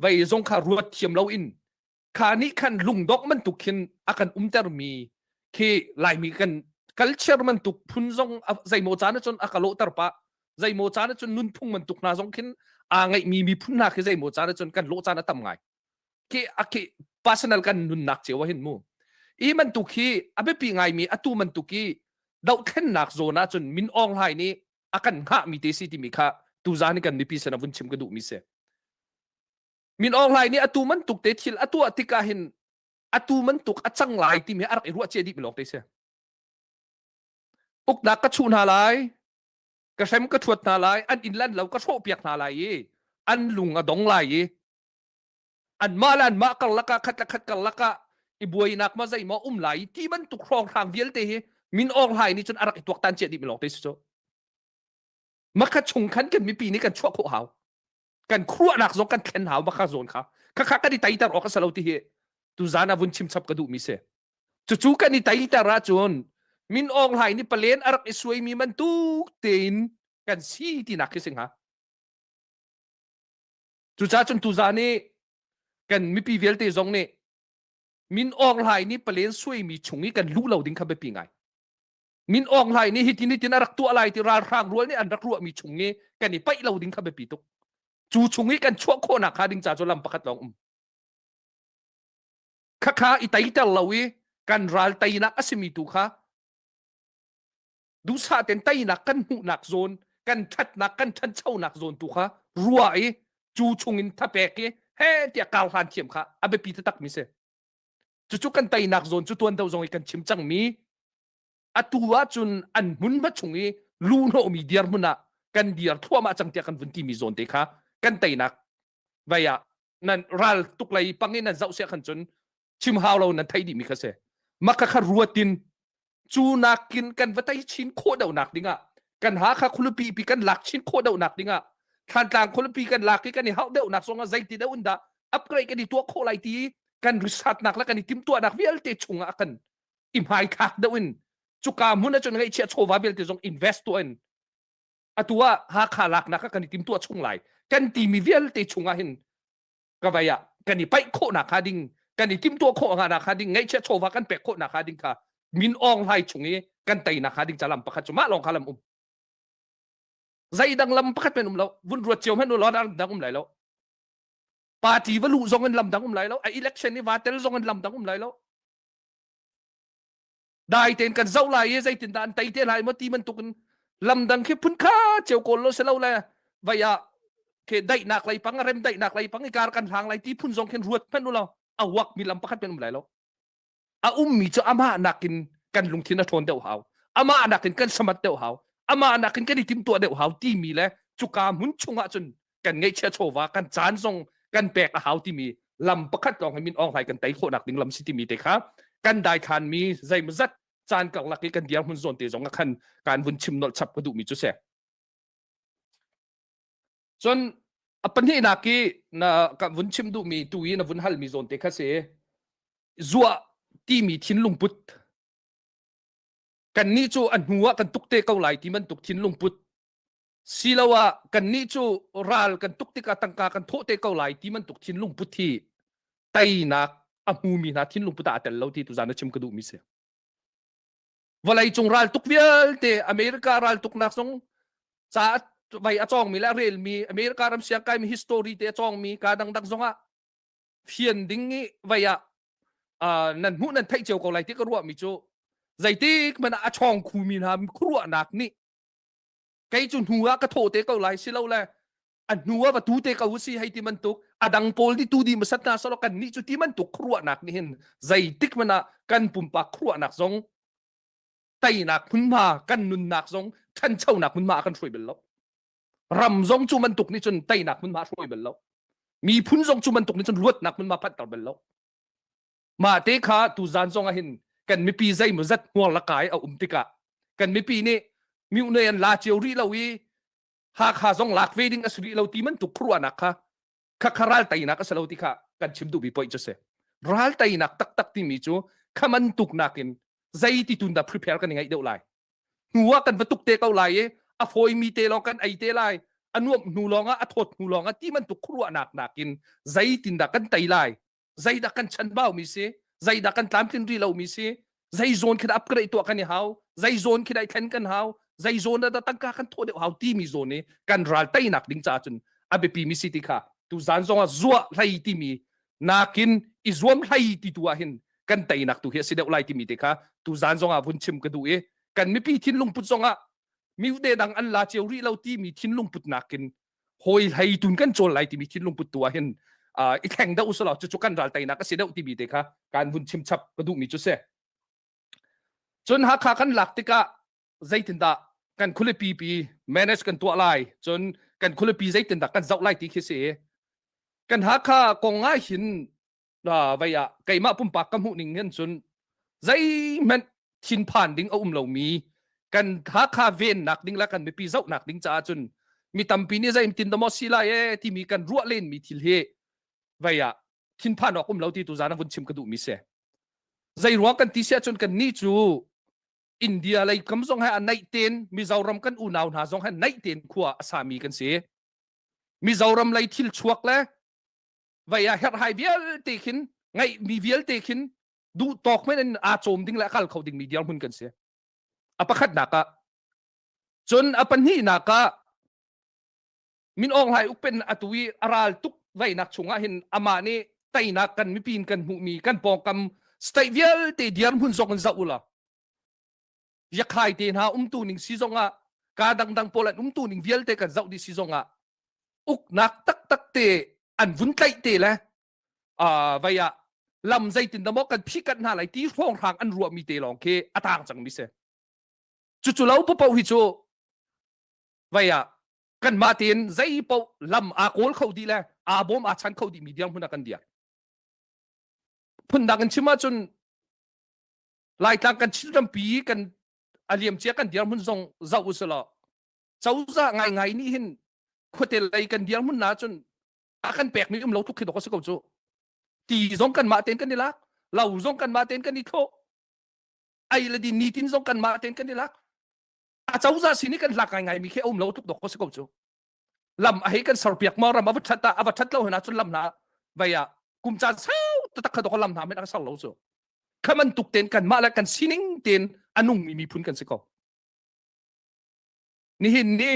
Speaker 5: vei zong kha ruat thiam loin kha nih khan lungdongh bantuk khin a kan umtermi khi Laimi kan culture bantuk phun zong zeimaw caan ahcun a ka lawhter pah zeimaw caan ahcun nunphung bantuk hna zong khin aa ngeihmi miphun hna khi zeimaw caan ahcun kan lawh caan a tam ngai khi a khi personal kan nunnak cio ah hin mu i bantuk hi a biapi ngaimi atu bantuk i dohthlennak zawn ahcun Min Aung Hlaing nih a kan hngahmi te si timi kha tuzaan i kan mipi sin ah vun chim ka duhmi si Min Aung Hlaing nih atu bantuk te thil a tuah tikah hin atu bantuk a cang lai timi a rak i ruah cia dih mi lawng te si. Uknak ka chuh hna lai, ka hrem ka thuat hna lai, an inn lan lo ka hrawh piak hna lai i an lung a dong lai i anmah le anmah karlak ah khat le khat karlak ah i buainak ma zei maw um lai i ti bantuk hrawnghrang vialte hi Min Aung Hlaing nih cun a rak i tuaktan cia dih mi lawng te si cu. Makha chung khan kan mipi nih kan chuah khawh hau. Kan khuaruahnak zong kan thlen hau baka zawn kha khakha kan i teiter awk a si lo ti hi tuzan ah vun chim chap ka duhmi si cucu kan i teiter ahcun Min Aung Hlaing nih palen a rak i suaimi bantuk tein kan si tinak khi si hnga cucaah cun tuzan i kan mipi vialte zong nih Min Aung Hlaing nih palen suaimi chung i kan luh lo ding kha biapi ngai Min Aung Hlaing nih hitin hitin a rak tuah lai ti ralhrang rual nih an rak ruahmi chung i kan i paih lo ding kha biapi tuk. Cu chung i kan chuah khawhnak hnga ding ca cu lam pakhat lawng um. Khakha i teiter lo i kan ral teinak a simi tu kha duhsah ten teinak kan hmuhnak zawn kan ṭhatnak kan ṭhanchonak zawn tu kha ruah i cu chung in thapek i he tiah kar hlan thiam kha a biapi taktak mi si. Cucu kan teinak zawn cu tuan deuh zong i kan chim cangmi atu ahcun an hmunhma chung i luhnawhmi dirhmun ah kan dir thluahmah cang tiah kan vun timi zawn te kha kan teinak vai ah nan ral tuk lei pang in nan zoh sia khan cun chim hau lo nan thei dih mi kha si maka kha ruatin cu nakin kan va tei chin khawh deuh nak dingah kan Hakha khualipi pi kan lak chin khawh deuh nak dingah Thantlang khualipi kan lak i kan i hauh deuh nak zongah zeiti deuh in dah upgrade kan i tuah khawh lai ti kan risatnak le kan i timtuahnak vialte chungah kan i hmaithlak deuh in cuka hmun ahcun ngeihchiah chawva vialte zong invest tuah in atu ah Hakha laknak ah kan i timtuah chung lai kan timi vialte chungah hin ka vai ah kan i paih khawhnak hnga ding kan i timtuah khawh nak hnga ding ngeihchiah chawva kan pek khawhnak hnga ding kha Min Aung Hlaing chung i kan teinak hnga ding ca lam pakhat cu mah lawng kha lam um zeidang lam pakhat men um lo vun ruat cio hmanh u law dang um lai lo party va luh zong in lam dang um lai lo a election i va tel zong in lam dang um lai lo Dai tein kan zoh lai i zeitindah an tei te lai maw ti bantukin lam dang khi phun kha cio kawl lo si lo le. Vai ah ke daihnak lei pang rem daihnak lei pang i kar kan hlang lai ti phun zong khin ruat hmanh u law a huak mi lam pakhat men um lai lo. A ummi cu amah nakin kan lungthin a ṭhawn deuh hau. Amah nakin kan samat deuh hau. Amah nakin kan i timtuah deuh hau timi le cuka hmun chungah cun kan ngeihchia chawva kan caan zong kan pek a hau timi lam pakhat lawng hi min Aung Hlaing kan tei khawhnak ding lam si timi te kha kan daithlan mi zeimawzat caan karlak i kan dirhmun zawn te zong ah khan kan vun chim nolh chap ka duhmi cu si. Cun a pahnihnak i na ka vun chim duhmi tu i na vun halmi zawn te kha si zuah timi thinlung put kannih cu a hnu ah kan tuk te ko lai ti bantuk thinlung put siloah kannih cu ral kan tuk tikah tangka kan thawh te ko lai ti bantuk thinlung put hi teinak a hmumi hna thinlung put ah a tel lo ti tuzan na chim ka duhmi si. Vawleicung ral tuk vialte America ral tuknak zong ca vai a cawngmi le a relmi America ram siangkaimi history te a cawngmi ka dangdang zongah fian ding i vai ah uh, nan hmuh nan theih cio ko lai ti ka ruahmi cu zeitik hmanh ah a chawng khumi hna khuaruahnak nih kei cu hnu ah ka thawh te ko lai si lo le a hnu ah va tu te ko si hei ti bantuk a dang pawl nih tu di masat na salo kan nih cu ti bantuk khuaruahnak nih hin zeitik hmanh ah kan pumpak khuaruahnak zong teinak hmunhma kan nunnak zong ṭhanchonak hmunhma a kan hruai bal lo ram zong cu bantuk nih cun teinak hmunhma hruai bal lo miphun zong cu bantuk nih cun luatnak hmunhma phanhter bal lo mah te kha tuzan zong ah hin kan mipi zeimaw zat hmuar la kai a um tikah kan mipi nih myone an la cio rih lo i Hakha zong lak ve ding a si rih lo ti bantuk khuaruahnak kha kha kha ral teinak a si lo ti kha kan chim duhmi point cu si ral teinak taktak timi cu kha bantuk nakin zei ti tun dah prepare kan i ngaih deuh lai hnu ah kan va tuk te ko lai i a fawimi te lawng kan ei te lai a nuamh hnu lawng ah a thawt hnu lawng ah ti bantuk khuaruahnak nakin zeitin dah kan tei lai zeidah kan chanbau mi si zeidah kan tlamtlin rih lo mi si zei zawn khi dah upgrade tuah kan i hau zei zawn khi dah i thlen kan hau zei zawn dah tangka kan thawh deuh hau timi zawn i kan ral teinak ding caah cun a biapi mi si ti kha tu zan zong ah zuah hlei timi nakin i zuam hlei ti tu ah hin kan teinak tu hi a si deuh lai timi te kha tu zan zong ah vun chim ka duh i kan mipi thinlung put zong ah mi de dang an la cio rih lo timi thinlung put nakin hawi hlei tun kan cawl lai timi thinlung put tu ah hin i thleng deuh usulaw cucu kan ral teinak a si deuh timi te kha kan vun chim chap ka duhmi cu si cun Hakha kan lak tikah zeitindah kan khualipi pi manage kan tuah lai cun kan khualipi zeitindah kan zoh lai ti khi si kan Hakha kong ah hin vei ah keimah pumpak ka hmuh ning hin cun zeihmanh thinphan ding a um lomi kan Hakha vennak ding le kan mipi zohnak ding caah cun mi tampi nih zeitin dah maw si lai e timi kan ruah lenmi thil hi vei ah thinphan awk um lo ti tu zan vun chim ka duhmi si zei ruang kan ti siah cun kan nih cu India lei kam zong he a naih ten Mizoram kan unau hna zong he naih ten khua a sami kan si Mizoram lei thil chuak le vei ah herhhai vialte khin ngaihmi vialte khin duh tawk men in aa cawm ding le a kal kho dingmi dirhmun kan si a pakhatnak ah cun a pahnihnak ah Min Aung Hlaing ukpen atu i a ral tuk veinak chungah hin amah nih teinak kan mipi in kan hmuhmi kan pawngkam state vialte dirhmun zong in zoh ula yakhai te hna umtu ning si zong ah ka dangdang pawl an umtu ning vialte kan zoh dih si zong ah uknak taktak te an vun tlaih te le uh, vei ah lam zeitin dah maw kan phikat hna lai ti hrawnghrang an ruahmi te lawng khi a tang cangmi si cucu lo papoh hi cu vei ah kanmah tein zei paoh lam aa kawl kho dih le aa bawm aa chan kho dihmi dirhmun ah kan dir phundang in chim ahcun Laitlang kan Chin rampi kan a liamcia kan dirhmun zong zoh usulaw cozah ngaingai nih hin khuate lei kan dirhmun na cun a kan pekmi um lo tluk khi dok a si ko cu ti zong kanmah tein kan i lak lo zong kanmah tein kan i thlawh ei le din nitin zong kanmah tein kan i lak a cozah sin i kan lak ngaingai mi khi a um lo tluk dok a si ko cu lam a hei kan serpiak maw ram a va that a va that lo hna cun lam hna vei ah kum caan sau taktak kha dok lam hna men a ser lo cu kha bantuk ten kanmah le kan sining ten a nungmi miphun kan si ko nihin ni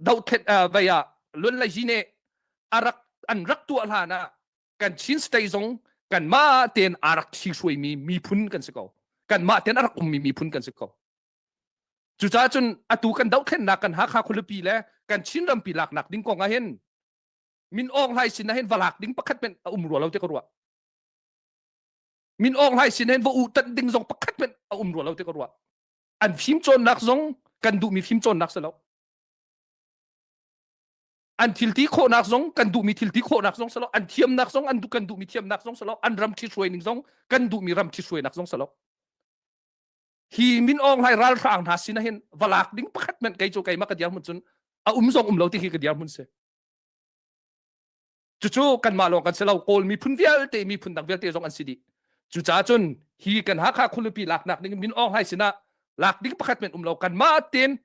Speaker 5: dothlet vei ah lun lai hi ne a rak an rak tuah hlan ah kan Chin state zong kanmah ten a rak thi hruaimi miphun kan si ko kanmah ten a rak ummi miphun kan si ko. Cucaah cun atu kan dohthlennak kan Hakha khualipi le kan Chin rampi laknak ding kong ah hin Min Aung Hlaing sin ah hin va lak ding pakhat hmanh a um rua lo ti ka ruah. Min Aung Hlaing sin hin va uh tanh ding zong pakhat hmanh a um rua lo ti ka ruah. An fimcawnnak zong kan duhmi fimcawnnak si lo. An thilti khawhnak zong kan duhmi thilti khawhnak zong si lo. An thiamnak zong an kan duhmi thiamnak zong si lo. An ram ṭhithruai ning zong kan duhmi ram ṭhithruainak zong si lo. Hi Min Aung Hlaing ralhrang hna sin ah hin va lak ding pakhat hmanh kei cu keimah ka dirhmun cun a um zong um lo ti hi ka dirhmun si. Cucu kanmah lawng kan si lo Kawl miphun vialte miphun dang vialte zong an si dih. Cucaah cun hi kan Hakha khualipi laknak ding Min Aung Hlaing sinah lak ding pakhat men um lo kanmah tein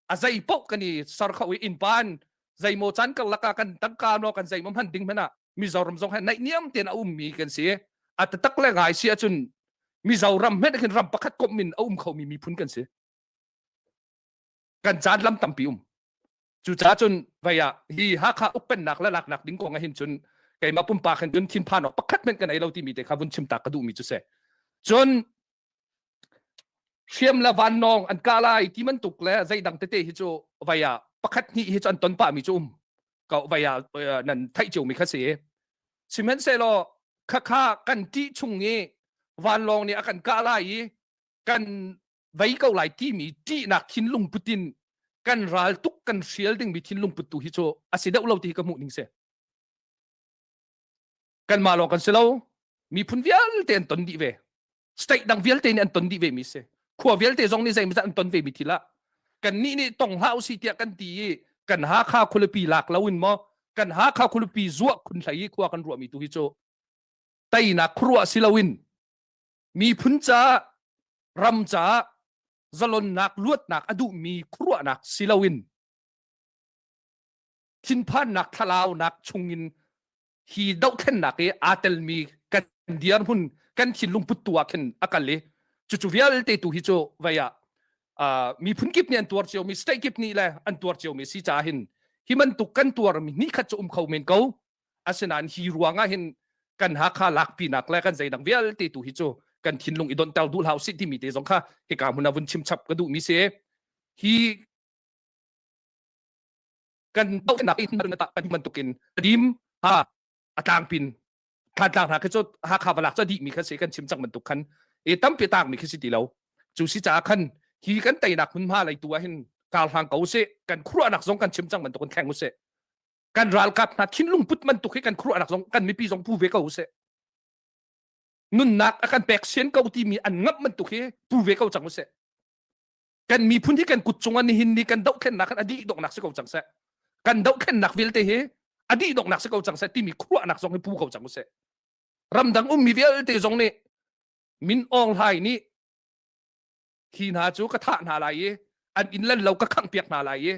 Speaker 5: a zei paoh kan i ser kho i innpa in zeimaw caan karlak ah kan tangka no kan zeimaw hman ding hmanh ah Mizoram zong he naihniam tein a ummi kan si. A taktak le ngai si ahcun Mizoram hmanh khin ram pakhat komh in a um khomi miphun kan si. Kan caan lam tampi um. Cucaah cun vei ah hi Hakha ukpennak le laknak ding kong ah hin cun keimah pumpak hin cun thinphan awk pakhat hmanh kan ei lo timi te kha vun chim ta ka duhmi cu si. Cun hriam le vannawng an kah lai ti bantuk le zeidang tete hi cu vei ah pakhat hnih hi cu an ton pahmi cu um ko vei ah nan theih ciomi kha si. Sihmanhsehlaw khakha kan ṭih chung i vanlawng nih a kan kah lai i kan vei ko lai timi ṭihnak thinlung putin kan ral tuk kan hrial dingmi thinlung put tu hi cu a si deuh lo ti hi ka hmuh ning si. Kanmah lawng kan si lo. Miphun vialte an ton dih ve. State dang vialte nih an ton dih ve mi si. Khua vialte zong nih zeimawzat an ton ve mi thil ah kannih nih tong hlah usih tiah kan ti i kan Hakha khualipi lak lo in maw kan Hakha khualipi zuah khun hlei i khua kan ruahmi tu hi cu teinak khuaruah si loin miphun caah ram caah zalonnak luatnak a duhmi khuaruahnak si loin thinphannak thlalaunak chungin hi dohthlennak i aa telmi kan dirhmun kan thinlung puttu ah khin a kal i cucu vialte tu hi cu vei ah miphun kip nih an tuar ciomi state kip nih le an tuar ciomi si caah hin hi bantuk kan tuarmi ni khat cu um kho men ko asinain hi ruangah hin kan Hakha lakpinak le kan zeidang vialte tu hi cu kan thinlung i donhter duh hlah usih timi te zong kha hika hmun ah vun chim chap ka duhmi si hi kan dohnak in kan bantukin dim ha a tlangpin Thantlang hna khi cu Hakha valak cu a dihmi kha si kan chim cang bantuk khan e tampi taangmi khi si ti lo cu si caah khan hi kan teinak hmunhma lei tu ah hin karhlang ko usih kan khuaruahnak zong kan chim cang bantuk in thleng usih kan ralkap hna thinlung put bantuk hi kan khuaruahnak zong kan mipi zong pu ve ko usih nunnak a kan pek sian ko timi an ngamh bantuk hi pu ve ko cang usih kan miphun hi kan kut cungah nihin ni kan dohthlennak kan a dih donghnak si ko cang seh kan dohthlennak vialte hi a dih donghnak si ko cang seh timi khuaruahnak zong hi pu ko cang usih ramdang ummi vialte zong nih Min Aung Hlaing nih hi hna cu ka thah hna lai i an inn lan lo ka khangh piak hna lai i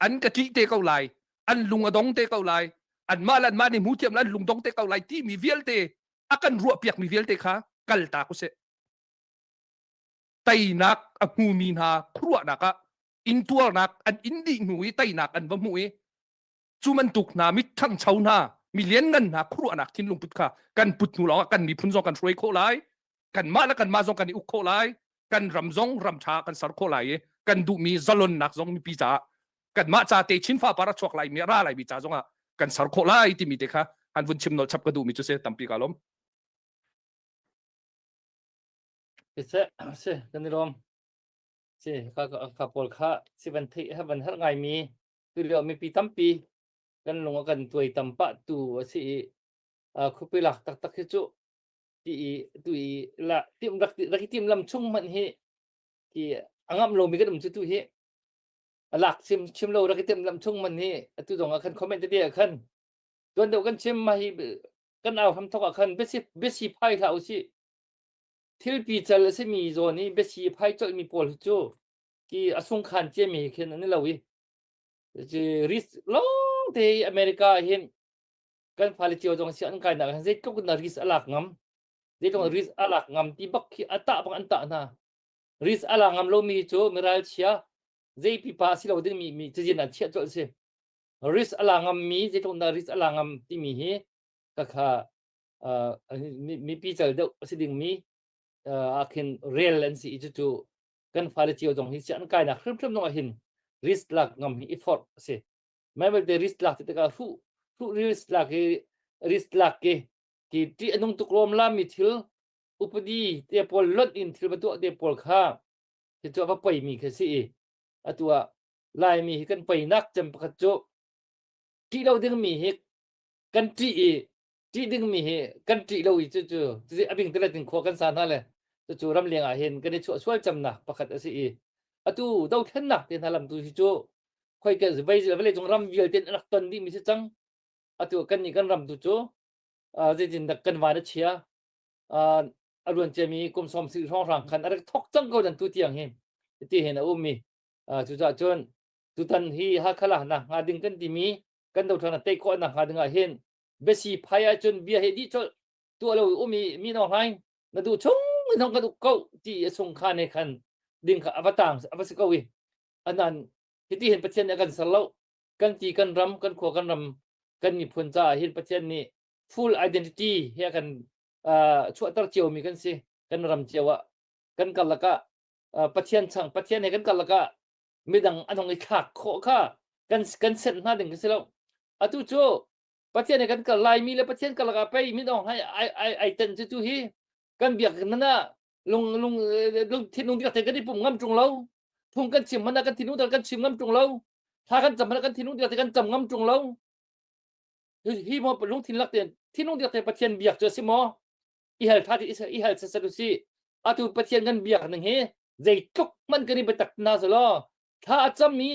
Speaker 5: an ka ṭih te ko lai an lung a dong te ko lai anmah le anmah nih hmu thiam le an lung dong te ko lai timi vialte a kan ruah piakmi vialte kha kal ta usih teinak a hmumi hna khuaruahnak ah intuarnak an in dih hnu i teinak an va hmuh i cu bantuk hna mi ṭhangcho hna mi lianngan hna khuaruahnak thinlung put kha kan put hnu lawngah kan miphun zong kan hruai khawh lai kanmah le kanmah zong kan i uk khawh lai kan ram zong ram ṭha kan ser khawh lai i kan duhmi zalonnak zong mipi caah kanmah ca te chin fa par a chuak lai mi a ra lai mi ca zongah kan ser khawh lai timi te kha han vun chim nol chap ka duhmi cu si tampi ka lawm
Speaker 2: Siseh, si, kan i lawm. Si, ka, ka pawl kha si van theih ha van har ngaimi tu lio mipi tampi kan lung a kan tuai tam pah tu a si i khuapi lak taktak hi cu ti i tu i la tim rak rak i tim lam chung hmanh hi ti a ngam lomi kan um cu tu hi a lak chim chim lo rak i tim lam chung hmanh hi atu zong ah khan comment te ah khan tuan deuh kan chim ma hi kan au hram thok ah khan biasi biasi phai hlah usih thil pical a simi zawn i biasi phai colhmi pawl hi cu ki a sungkhan ciami khin an i lo i risk lawng te America ah hin kan fale cio zong si an kainak hin zeitluk in risk a lak ngam zeitluk risk a lak ngam ti bak khi a tah bak an tah hna risk a lak ngam lomi cu miral chia zei pipa si lo ding mi mi cazin an chiah colh si risk a la ngam mi zeitluk in risk a la ngam timi hi ka kha mipi cal deuh a si ding mi ah khin rel an si i cucu. Kan fale cio zong hi sianginn kainak hrimhrim zong ah hin risk lak ngam hi i forh a si. Mai belte risk lak ti tikah hruh hruh risk lak hi risk lak ki ki ṭih a nung tuk rawm lami thil upadi te pawl lonh in thil va tuah te pawl kha hi cu a va poimi khi si i atu ah Laimi hi kan poinak cem pakhat cu ṭih lo dingmi hi kan ṭih i ṭih dingmi hi kan ṭih lo i cucu cucu a bing telet in khua kan sa hna le cucu ramleng ah hin kan i chuah sual camnak pakhat a si i atu dothlennak te hna lam tu hi cu khoi ka vei vawlei cung ram vialte in rak ton dih mi si cang atu kan nih kan ram tu cu zeitin dak kan van a chia a ruan ciami kum som si hrawng hrang khan a rak thok cang ko dan tu tiang hi ti hin a um mi cucaah cun tutan hi Hakha la nak hnga ding kan timi kan dothlan tei khawh nak hnga ding ah hin biasi phai ahcun bia he dih colh tuah lo um i mi no hlaing na duh chung in hong kan uk ko ti a chung kha ne khan ding kha ava tang ava si ko i anan hiti hin Pathian nih a kan ser lo kan ti kan ram kan khua kan ram kan miphun caah hin Pathian nih full identity he a kan chuahter cio mi kan si kan ram cio ah kan karlak ah Pathian chang Pathian he kan karlak ah midang an hong i thlak khawh kha kan kan senh hna ding kan si lo atu cu Pathian he kan kal laimi le Pathian karlak ah pei min ong hai ai ai ai ten cu tu hi kan biak man ah lung lung lung thinlung biak te kan i pum ngam ṭung lo phung kan chim man ah kan thinlung dal kan chim ngam ṭung lo thla kan cam man ah kan thinlung biak te kan cam ngam ṭung lo hi mo lungthin lak ten thinlung biak te Pathian biak cu a si maw i hal tha ti i hal sasat u si atu Pathian kan biak ning hi zeitluk hmanh kan i biatak na selaw thla a cam mi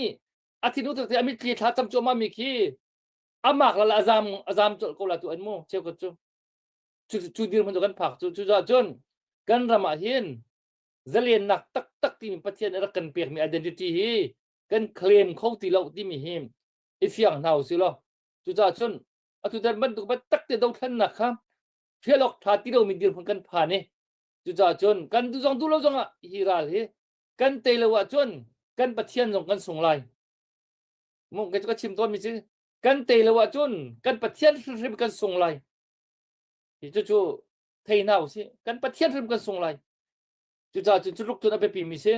Speaker 2: a thinlung tak te a mitthli thla cam cuahmah mi khi amak la azam azam colh ko la tu an mu cheukhat cu cu cu dirhmun cu kan phak cu cu cun kan ram ah hin zalennak taktak timi Pathian a rak kan pekmi identity hi kan claim kho ti lo timi hi i fiang hna usih law cucaah cun atu tan bantuk tak te dothlennak kha hrial awk ṭha ti lomi dirhmun kan phan i cucaah cun kan duh zong duh lo zongah hi ral hi kan tei lo ahcun kan Pathian zong kan sung lai mu kei cu ka chim tawnmi cu kan tei lo ahcun kan Pathian hrimhrim kan sung lai hi cucu thei hna usih kan Pathian hrim kan sung lai cucaah cun cu tluk cun a biapi mi si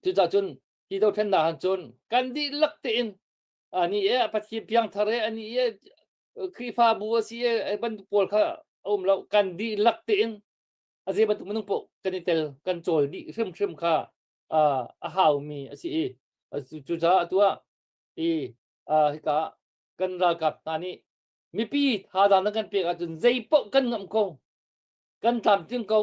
Speaker 2: cucaah cun hi dothlennak han cun kan dihlak tein ani e Pathian piangthar e ani e Khrihfabu a si e bantuk pawl kha a um lo kan dihlak tein a zei bantuk minung paoh kan i tel kan cawl dih hrimhrim kha a haumi a si i cucaah atu ah i hika kan ralkap hna nih mipi thazaang nan kan pek ahcun zei paoh kan ngamh ko kan tlamtling ko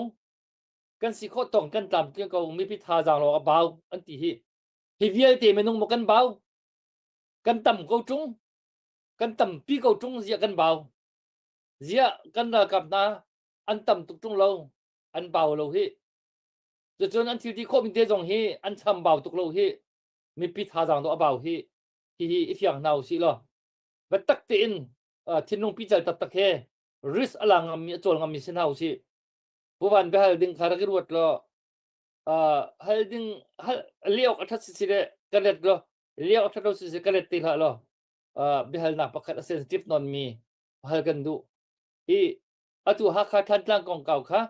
Speaker 2: kan si khawh tawk kan tlamtling ko mipi thazaang lawng a bau an ti hi hi vialte minung maw kan bau kan tam ko ṭung kan tampi ko ṭung ziah kan bau ziah kan ralkap hna an tam tuk ṭung lo an bau lo hi cucun an thil ti khawh mi te zong hi an chambau tuk lo hi mipi thazaang dawh a bau hi hi hi i fiang hna usih law biatak tein thinlung pical taktak he risk a la ngammi a cawl ngammi si hna usih puvan biahal ding kha rak i ruat law hal ding hal liok a that si si le ka let law liok a that lo si si ka let te hlah law biahalnak pakhat a sensitive non mi hal kan duh i atu Hakha Thantlang kongkau kha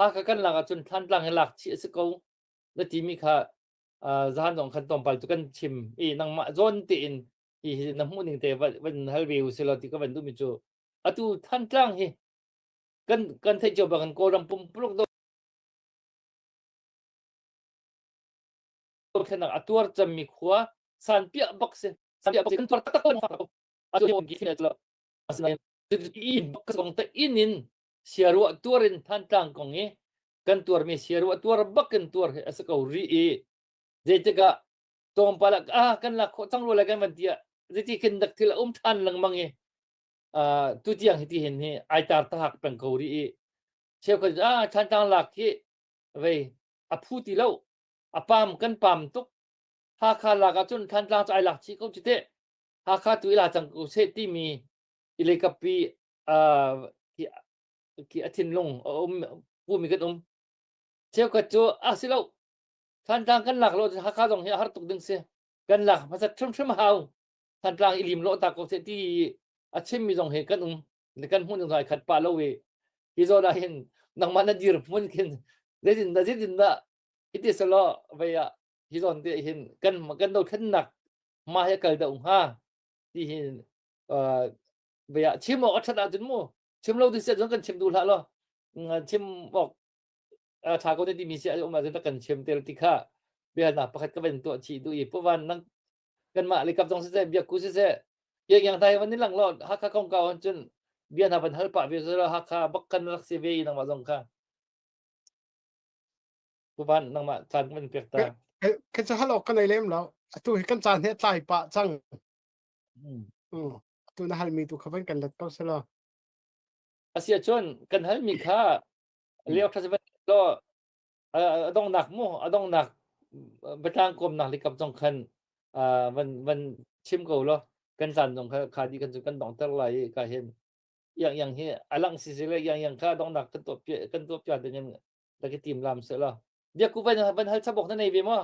Speaker 2: Hakha kan lak ahcun Thantlang hi lak chih a si ko na timi kha zahan zong khan tlawmpal cu kan chim i nangmah zawn tein hi hi na hmuh ning te van hal ve u selaw ti ka van duhmi cu atu Thantlang hi kan kan theih cio bangin Kawlram pumpuluk dothlennak a tuar cemmi khua sanpiah bak si sanpiah bak si kan tuar taktak ko atu hi ki lo asinain in bak kong te in in siaruah tuar in Thantlang kong i kan tuarmi siaruah tuar bak in tuar hi a si ko rih i zeitikah tlawmpal ah ah kan lak khawh cang rua lai kan van ti ah zeiti khin dak thil a um ṭhan lengmang i tu tiang hi ti hin hi ai tar tahak peng ko rih i cheukhat ah Thantlang lak hi vei a phu ti lo a pam kan pam tuk Hakha lak ahcun Thantlang cu ai lak chih ko cu teh Hakha tu i la cang ko seh timi i leikappi khi a thinlung a um pumi kan um cheukhat cu a si lo Thantlang kan lak lo Hakha zong hi a har tuk ding si kan lak hmasat hrimhrim hau Thantlang i lim lo ta ko seh ti a chimmi zong hi kan um kan hmuh ning ai khat pah lo i hi zawn ah hin nangmah na dir hmun khin zeitin dah zeitin dah. Hiti selaw vei ah hi zawn te hin kan kan dothlennak ma hi kal deuh hnga ti hi vei ah chim awk a ṭhat ahcun mu chim lo ti si ahcun kan chim duh hlah law chim awk a ṭha ko ne timi si a um ahcun kan chim tel ti kha biahalnak pakhat ka van tuah chih duh i puvan nang kanmah le kap zong siseh biakku siseh yang yang thai van ni lang law Hakha kongkau an cun bia hna van hal pah ve selaw Hakha bak kan rak si ve i nangmah zong kha Puvan nangmah caan kan pek ta.
Speaker 3: Ka cu hal awk ka nei lem lo. Atu hi kan caan hi a tlai pah cang. Mm. Atu na halmi tu kha van kan let ko selaw.
Speaker 2: Asia cun kan halmi kha leo kha van law a dongnak mu a dongnak batlang kawmnak likap zong khan van van chim ko law kan caan zong kha kha di kan cu kan dongter lai i ka hin yang yang hi alang si si le yang yang kha dongnak kan tuah kan tuah piak ding in la ki tim lam se la biaku van van hal chabok na nei ve mo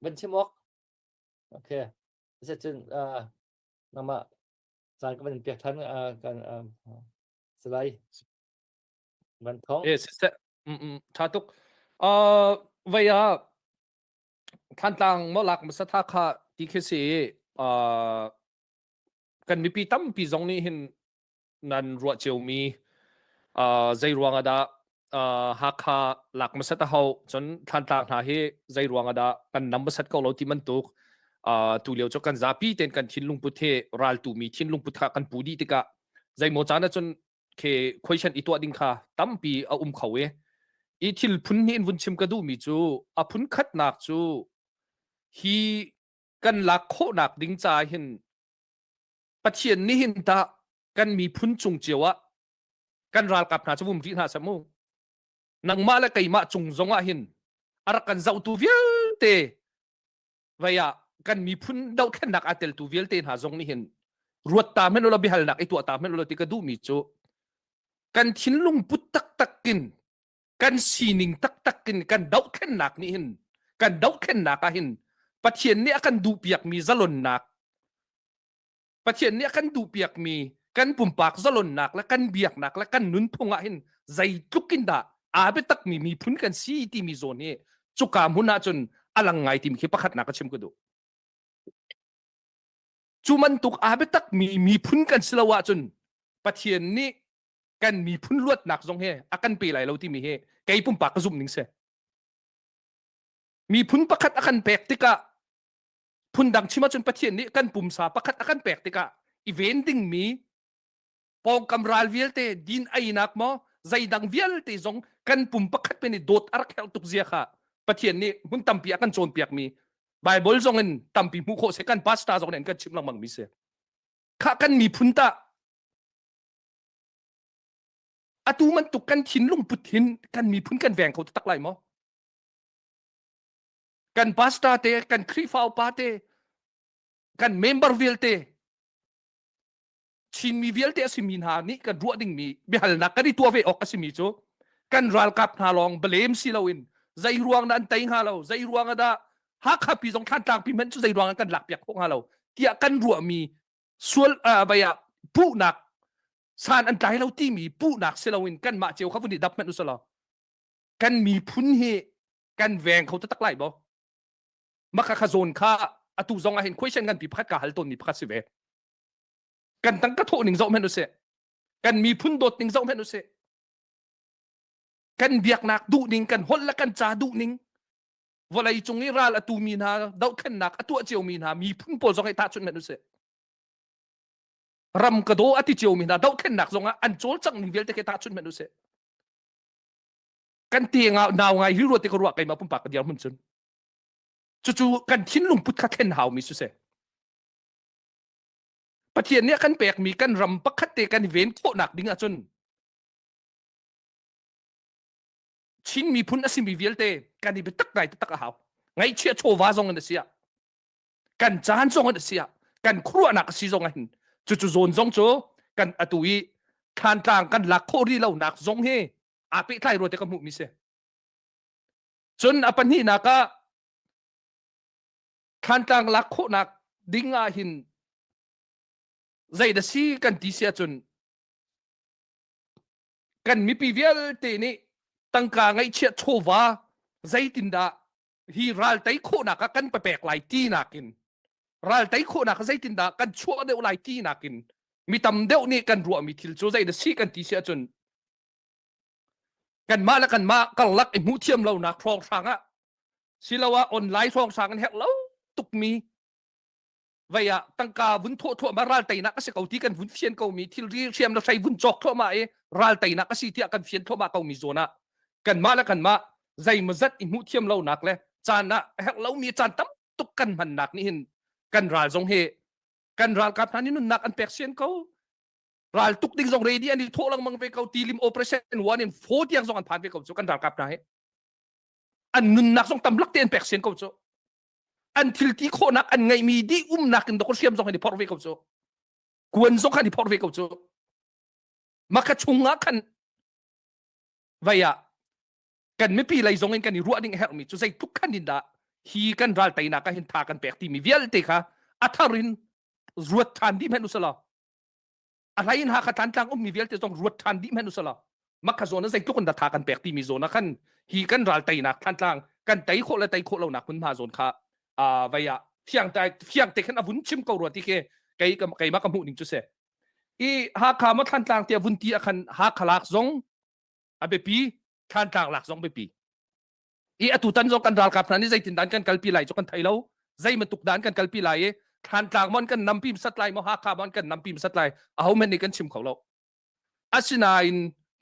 Speaker 2: van chim ok okay se cun nama caan ka van piak than kan salai van thong
Speaker 5: eh se tha tuk uh vei a Thantlang mo lak masa tha kha ti khi si uh kan mipi tampi zong nih hin nan ruah ciomi uh, zei ruang ah dah uh, Hakha lak hmasat a hau cun Thlantlang hna hi zei ruang ah dah kan nam hmasat ko lo ti bantuk uh, tu lio cu kan zapi ten kan thinlung put he raltu mi thinlung put kha kan pu dih tikah zeimaw caan ah cun khe question i tuah ding kha tampi a um kho i i thil phun hnih in vun chim ka duhmi cu a phun khatnak cu hi kan lak khawhnak ding ca hin Pathian nih hin tah kan miphun cung cio ah kan ralkap hna cu vum rih hna seh mu nangmah le keimah cung zong ah hin a rak kan zohtu vialte vei ah kan miphun dohthlennak aa teltu vialte hna zong nih hin ruat ta hmanh ulaw biahalnak i tuah ta hmanh ulaw ti ka duhmi cu kan thinlung put taktak in kan sining taktak in kan dohthlennak nih hin kan dohthlennak ah hin Pathian nih a kan duhpiakmi zalonnak Pathian nih a kan duhpiakmi kan pumpak zalonnak le kan biaknak le kan nunphung ah hin zeitluk in dah aa biatakmi miphun kan si timi zawn hi cuka hmun ah cun a lang ngai timi khi pakhatnak ka chim ka duh. Cu bantuk aa biatakmi miphun kan si lo ahcun Pathian nih kan miphun luatnak zong hi a kan pe lai lo timi hi kei pumpak ka zumh ning si. Miphun pakhat a kan pek tikah phundang chim ahcun Pathian nih kan pumsa pakhat a kan pek tikah i ven dingmi pawngkam ral vialte din einak maw zeidang vialte zong kan pum pakhat pe nih dawt a rak herh tuk zia kha Pathian nih hmun tampi a kan cawnpiakmi Bible zong in tampi hmuh khawh si kan pastor zong nih an kan chimh lengmang mi si kha kan miphun tah atu bantuk kan thinlung put hin kan miphun kan veng kho tak lai maw kan pastor te kan Khrihfa upa te kan member vialte Chinmi vialte a simi hna nih kan ruah dingmi biahalnak kan i tuah ve awk a simi cu kan ralkap hna lawng blame si loin zei ruang dah an tei hnga lo zei ruang ah dah Hakha pi zong Thlantlang pi hmanh cu zei ruang ah kan lak piak khawh hnga lo tiah kan ruahmi sual uh, vai ah puhnak san an tlai lo timi puhnak si loin kanmah cio kha vun i dap hmanh usalaw kan miphun hi kan veng kho taktak lai bo maka kha zawn kha atu zong ah hin question ngan pi pakhat ka hal tawn mi pakhat si ve kan tang ka thawh ning zoh hmanh usih kan miphun dawt ning zoh hmanh usih kan biaknak duh ning kan holh le kan ca duh ning vawlei cung i ral a tu mi hna dohthlennak a tuah cio mi hna miphun pawl zong hi tahchunh hmanh usih ram ka daw a ti cio mi hna dohthlennak zong ah an cawlcangh ning vialte khi tahchunh hmanh usih kan te ngau nau ngai hi ruat te ka ruah keimah pumpak ka dir hmun cun cucu kan thinlung put kha thlen hau mi su se Pathian nih a kan pekmi kan ram pakhat te kan i ven khawhnak ding ahcun Chin miphun a simi vialte kan i biatak ngai taktak a hau. Ngaihchiah chawva zong in a si ah, kan caan zong in a si ah, kan khuaruahnak a si zong ah hin cucu zawn zong cu kan atu i Thlantlang kan lak khawh rih lonak zong hi aa pehtlai rua te ka hmuhmi si. Cun a pahnihnak ah Thlantlang lak khawhnak ding ah hin zei da si kan ti si ahcun kan mipi vialte nih tangka ngaihchiah chawva. Zeitindah hi ral tei khawhnak ah kan papek lai ti nakin ral tei khawhnak ah zeitindah kan chuah deuh lai ti nakin mi tam deuh nih kan ruahmi thil cu zei dah si kan ti si ahcun kanmah le kanmah karlak i hmuh thiam lonak hrawnghrang ah siloah online hrawnghrang in herh lo tukmi vei ah tangka vun thawh thluahmah ral teinak a si ko ti kan vun fian ko mi thilri hriam le hrei vun cawk thluahmah i ral teinak a si tiah kan fian thluahmah ko mi zawn ah kanmah le kanmah zeimawzat i hmuh thiam lonak le caan ah herh lomi caan tam tuk kan hmannak nih hin kan ral zong hi kan ralkap hna nih nunnak an pek sian ko ral tuk ding zong ready an i thawh lengmang ve ko tilim operation 1 in 4 tiang zong an phan ve ko cu kan ralkap hna hi an nunnak zong tam lak te an pek sian ko cu an thil ti khawhnak an ngeihmi dih umnak in dok hriam zong an i phorh ve ko cu kuan zong khan i phorh ve ko cu maka chungah khan vai ah kan mipi lei zong in kan i ruah ding herhmi cu zeitluk khan in dah hi kan ral teinak ah hin tha kan pek timi vialte kha a thar in ruat ṭhan dih hmanh usalaw a hlei in Hakha Thantlang ummi vialte zong ruat ṭhan dih hmanh usalaw makha zawn ah zeitluk in dah tha kan pek timi zawn ah khan hi kan ral teinak Thantlang kan tei khawh le tei khawh lonak hmunhma zawn kha vei ah fiang te fiang te khan a vun chim ko rua ti khi kei keimah ka hmuh ning cu si i Hakha maw Thantlang tiah vun ti ah khan Hakha lak zong a biapi Thantlang lak zong biapi i atu tan zong kan ralkap hna nih zeitin dan kan kalpi lai cu kan thei lo zei bantuk dan kan kalpi lai i Thantlang mon kan nampi sat lai maw Hakha mon kan nampi sat lai aho men nih kan chim kho lo asinain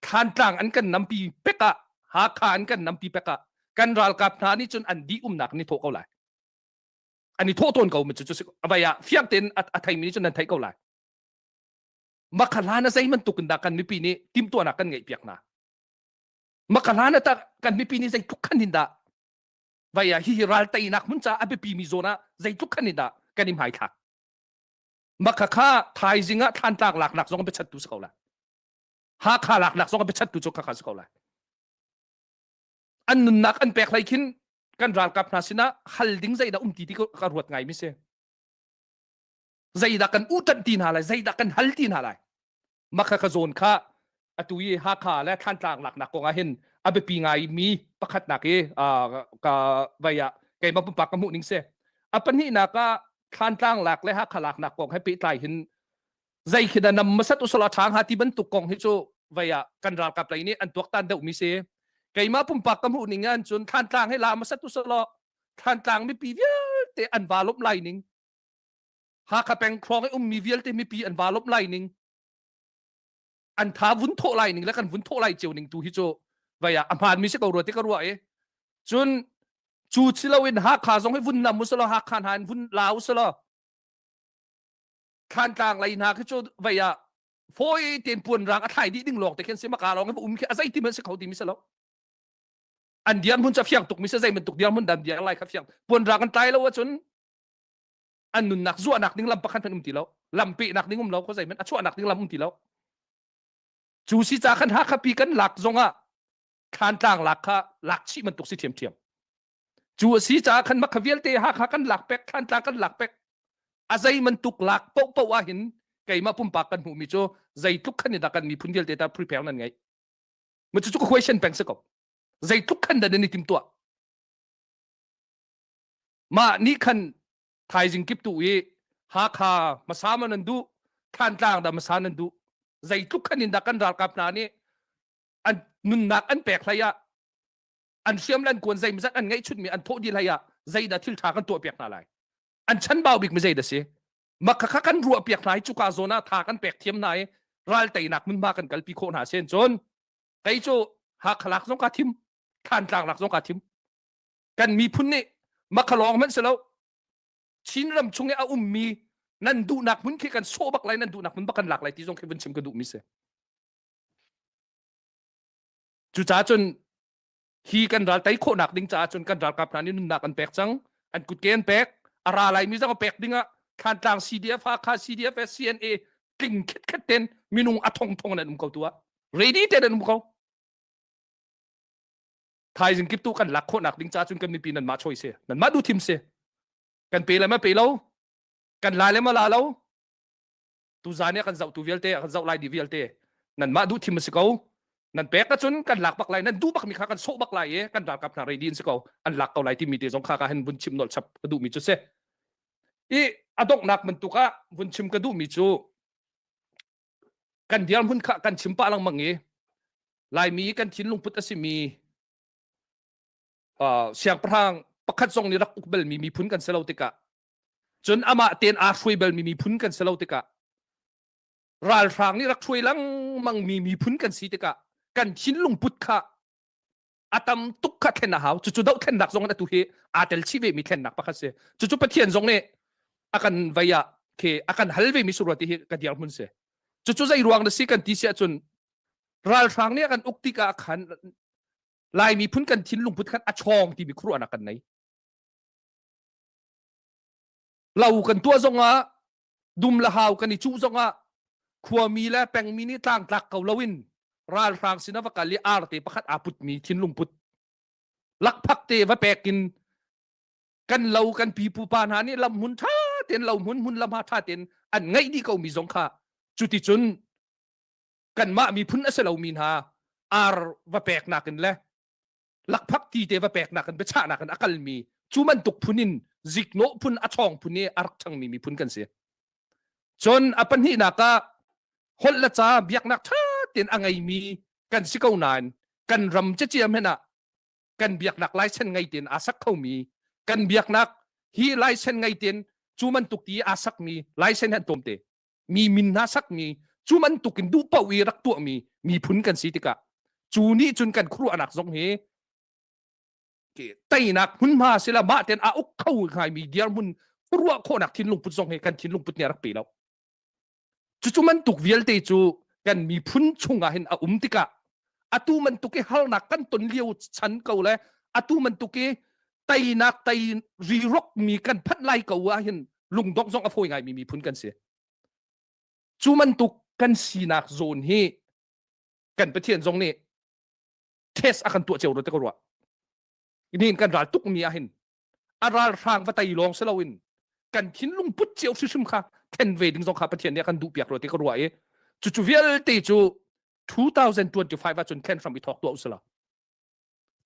Speaker 5: Thantlang an kan nampi pek ah Hakha an kan nampi pek ah kan ralkap hna nih cun an dih umnak ni thawh ko lai an i thawh tawn ko mi cu cu avai ah fiang tein a theimi nih cun nan theih ko lai makha hlan a zei bantuk in dah kan mipi nih timtuahnak kan ngeih piak hna Maka hlan ah kan mipi nih zeitluk khan in dah vai ah hihi ral teinak hmun ca a biapi mi zawn ah zeitluk khan in dah kan i hmaithlak. Maka kha thaizing ah Thantlang laknak zong biachattu si ko lai. Hakha laknak zong biachattu cu khakha si ko lai. An nunnak an pek hlei khin kan ralkap hna sinah hal ding zeidah um ti ti ka ruat ngai mi si. Zeidah kan uṭanh ti hna lai, zeidah kan hal ti hna lai. Makha ka zawn kha atu i Hakha le Thantlang laknak kong ah hin a biapi ngai mi pakhatnak i ka vai ah keimah pumpak ka hmuh ning si. A pahnihnak ah Thantlang lak le Hakha laknak kong he pehtlai hin zei khi dah nam masat usala ṭha hnga ti bantuk kong hi cu vai ah kan ralkap lei nih an tuaktan deuh mi si. Keimah pumpak ka hmuh ning ah cun Thantlang hi la masat usalaw Thantlang mipi vialte an va lawmh lai ning Hakha peng hrawng i ummi vialte mipi an va lawmh lai ning an tha vun thawh lai ning le kan vun thawh lai cio ning tu hi cu vai ah a hmaan mi si ko rua ti ka ruah i cun cu si loin Hakha zong hi vun nam usalaw Hakha hna in vun la usalaw Thlantlang lei hna khi cu vai ah fawi tein puan rang a thlai dih ding lawng te khin si maka lawng hi um khi a zei ti man si kho ti mi si lo an dirhmun cu fiang tuk mi si zei bantuk dirhmun dan diar lai kha fiang puan rang an tlai lo ahcun an nunnak zuahnak ding lam pakhat hmanh um ti lo lam pehnak ding um lo ko zeihmanh a chuahnak ding lam um ti lo cu si ca khan Hakha pi kan lak zongah Thlantlang lak kha lak chih bantuk si ṭhiamṭhiam cu a si caah khan makha vialte Hakha kan lak pek Thlantlang kan lak pek a zei bantuk lak paohpaoh ah hin keimah pumpak kan hmuhmi cu zeitluk khan in dah kan miphun vialte ta prepare nan ngeih ma cu cu ka question peng si ko zeitluk khan dah nan i timtuah Mah nih khan thaizing kip tu i Hakha hmasa ma nan duh, Thantlang dah hmasa nan duh. Zeitluk khan in dah kan ralkap hna nih an nunnak an pek hlei ah an hriam le an kuan zeimazat an ngeihchunmi an thawh dih hlei ah zeidah thil ṭha kan tuah piak hna lai. An chanbau bik mi zeidah si? Mah kha kan ruah piak hna i cuka zawn ah tha kan pek thiam hna i ral teinak hmunhma kan kalpi khawh hna sen cun kei cu Hakha lak zong kaa thim, Thantlang lak zong kaa thim. Kan miphun nih makhalawng hmanh si lo Chinram chung i a ummi nan duhnak hmun khi kan sawh bak lai nan duhnak hmun bak kan lak lai ti zong khi vun chim ka duhmi si. Cucaah cun hi kan ral tei khawhnak ding caah cun kan ralkap hna nih nunnak an pek cang an kutke an pek a ra lai mi zong a pek ding ah Thantlang CDF Hakha CDF CNA tling khetkhet ten minung a thong thong an um ko tu ah ready ten an um ko thaizing kip tu kan lak khawhnak ding ca cun kan mipi nan mah choice si nan mah duh thim si kan pe le ma pe lo kan la le ma la lo tu zan kan zoh tu vialte kan zoh lai di vialte nan mah duh thim si ko. Nan pek ahcun kan lak bak lai, nan duh bakmi kha kan sawh bak lai i kan ralkap hna ready in si ko, an lak ko lai timi te zong kha ka hin vun chim nolh chap ka duhmi cu si. I a donghnak bantuk ah vun chim ka duhmi cu kan dirhmun kha kan chim pah lengmang i Laimi kan thinlung put a simi uh, siangpahrang pakhat zong nih rak uk balmi miphun kan si lo tikah cun amah tein aa hruai balmi miphun kan si lo tikah ralhrang nih rak hruai lengmang mi miphun kan si tikah kan thinlung put kha a tam tuk kha thlen a hau. Cucu dohthlennak zong in atu hi aa tel chih ve mi thlennak pakhat si. Cucu Pathian zong nih a kan vei ah khi a kan hal ve mi surua ti hi ka dirhmun si. Cucu zei ruang na si kan ti si ahcun ralhrang nih a kan uk tikah khan Lai miphun kan thinlung put khan a chawng timi khuaruahnak kan nei. Lo kan tuah zongah dum le hau kan i cuh zongah khuami le pengmi nih tlangtlak ko loin ralhrang sin a va kal i arte pakhat aa putmi thinlung put lakphak te va pek in kan lo kan pipu pa hna nih lam hmun tha tein lo hmun hmun lam ha tha tein an ngeih dih ko mi zong kha cuticun kanmah miphun a si lomi hna ar va pek nakin le lakphak ti te va pek nakin biachahnak in a kalmi cu bantuk phun in ziknawh phun a chawng phun i a rak ṭhangmi miphun kan si. Cun a pahnihnak ah holh le ca biaknak ṭha tein a ngeimi kan si ko nain kan ram ceciam hen ah kan biaknak laisen ngei tein aa sak khomi kan biaknak hi laisen ngei tein cu bantuk ti aa sakmi laisen han tlawmte mi min hna sakmi cu bantuk in duh paoh i rak tuahmi miphun kan si tikah cu nih cun kan khuaruahnak zong hi teinak hmunhma sila mah ten a uk kho ngaimi dirhmun ruah khawhnak thinlung put zong hi kan thinlung put nih a rak pe lo. Cucu bantuk vialte cu kan miphun chungah hin a um tikah atu bantuk i harnak kan ton lio chan ko le atu bantuk i teinak tei rirok mi kan phanh lai ko ah hin lungdongh zong a fawi ngaimi miphun kan si. Cu bantuk kan sinak zawn hi kan Pathian zong nih test a kan tuah cio te ko rua. Nihin kan ral tuk mi ah hin a ralhrang va tei lawng si loin kan thinlung put cio hrimhrim kha thlen ve ding zong kha Pathian nih a kan duh piak rua ti ka ruah i cucu vialte cu 2025 ahcun thlen hram i thawk tuah usila.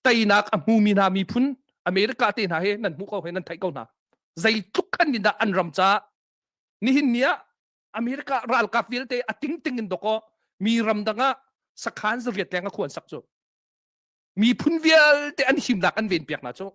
Speaker 5: Teinak a hmumi hna miphun America te hna hi nan hmuh ko he nan theih ko hna. Zeitluk khan in dah an ram caah nihin ni ah America ralkap vialte a tingting in doko mi ramdang ah sakhan zariat leng a khuan sak cu miphun vialte an himnak an ven piak hna cu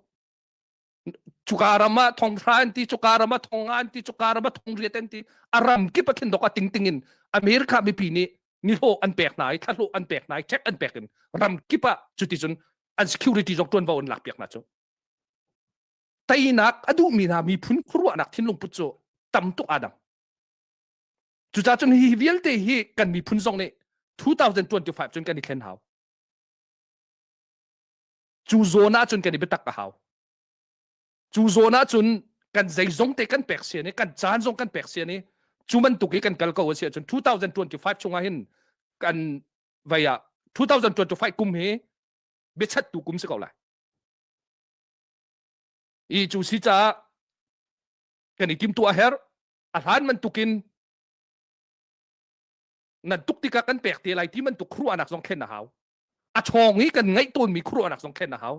Speaker 5: cuka ram ah thonghra an ti cuka ram ah thonga an ti cuka ram ah thongriat an ti a ram kip a khin dok a tingting in America mipi nih nihlawh an pek hna i thlahlawh an pek hna i check an pek in ram kip ah cuticun an security zong tuanvo an lak piak hna cu teinak a duhmi hna miphun khuaruahnak thinlung put cu tam tuk aa dang cucaah cun hi vialte hi kan miphun zong nih 2025 cun kan i thlen hau cu zawn ah cun kan i biatak a hau cu zawn ah cun kan zeizong te kan pek sian i kan caan zong kan pek sian i cu bantuk i kan kal ko a si ahcun 2025 chungah hin kan vei ah 2025 kum hi biachattu kum si ko lai i cu si caah kan i timtuah a herh a hlan bantukin nan tuk tikah kan pek te lai ti bantuk khuaruahnak zong thlen a hau a chawng i kan ngaih tawnmi khuaruahnak zong thlen a hau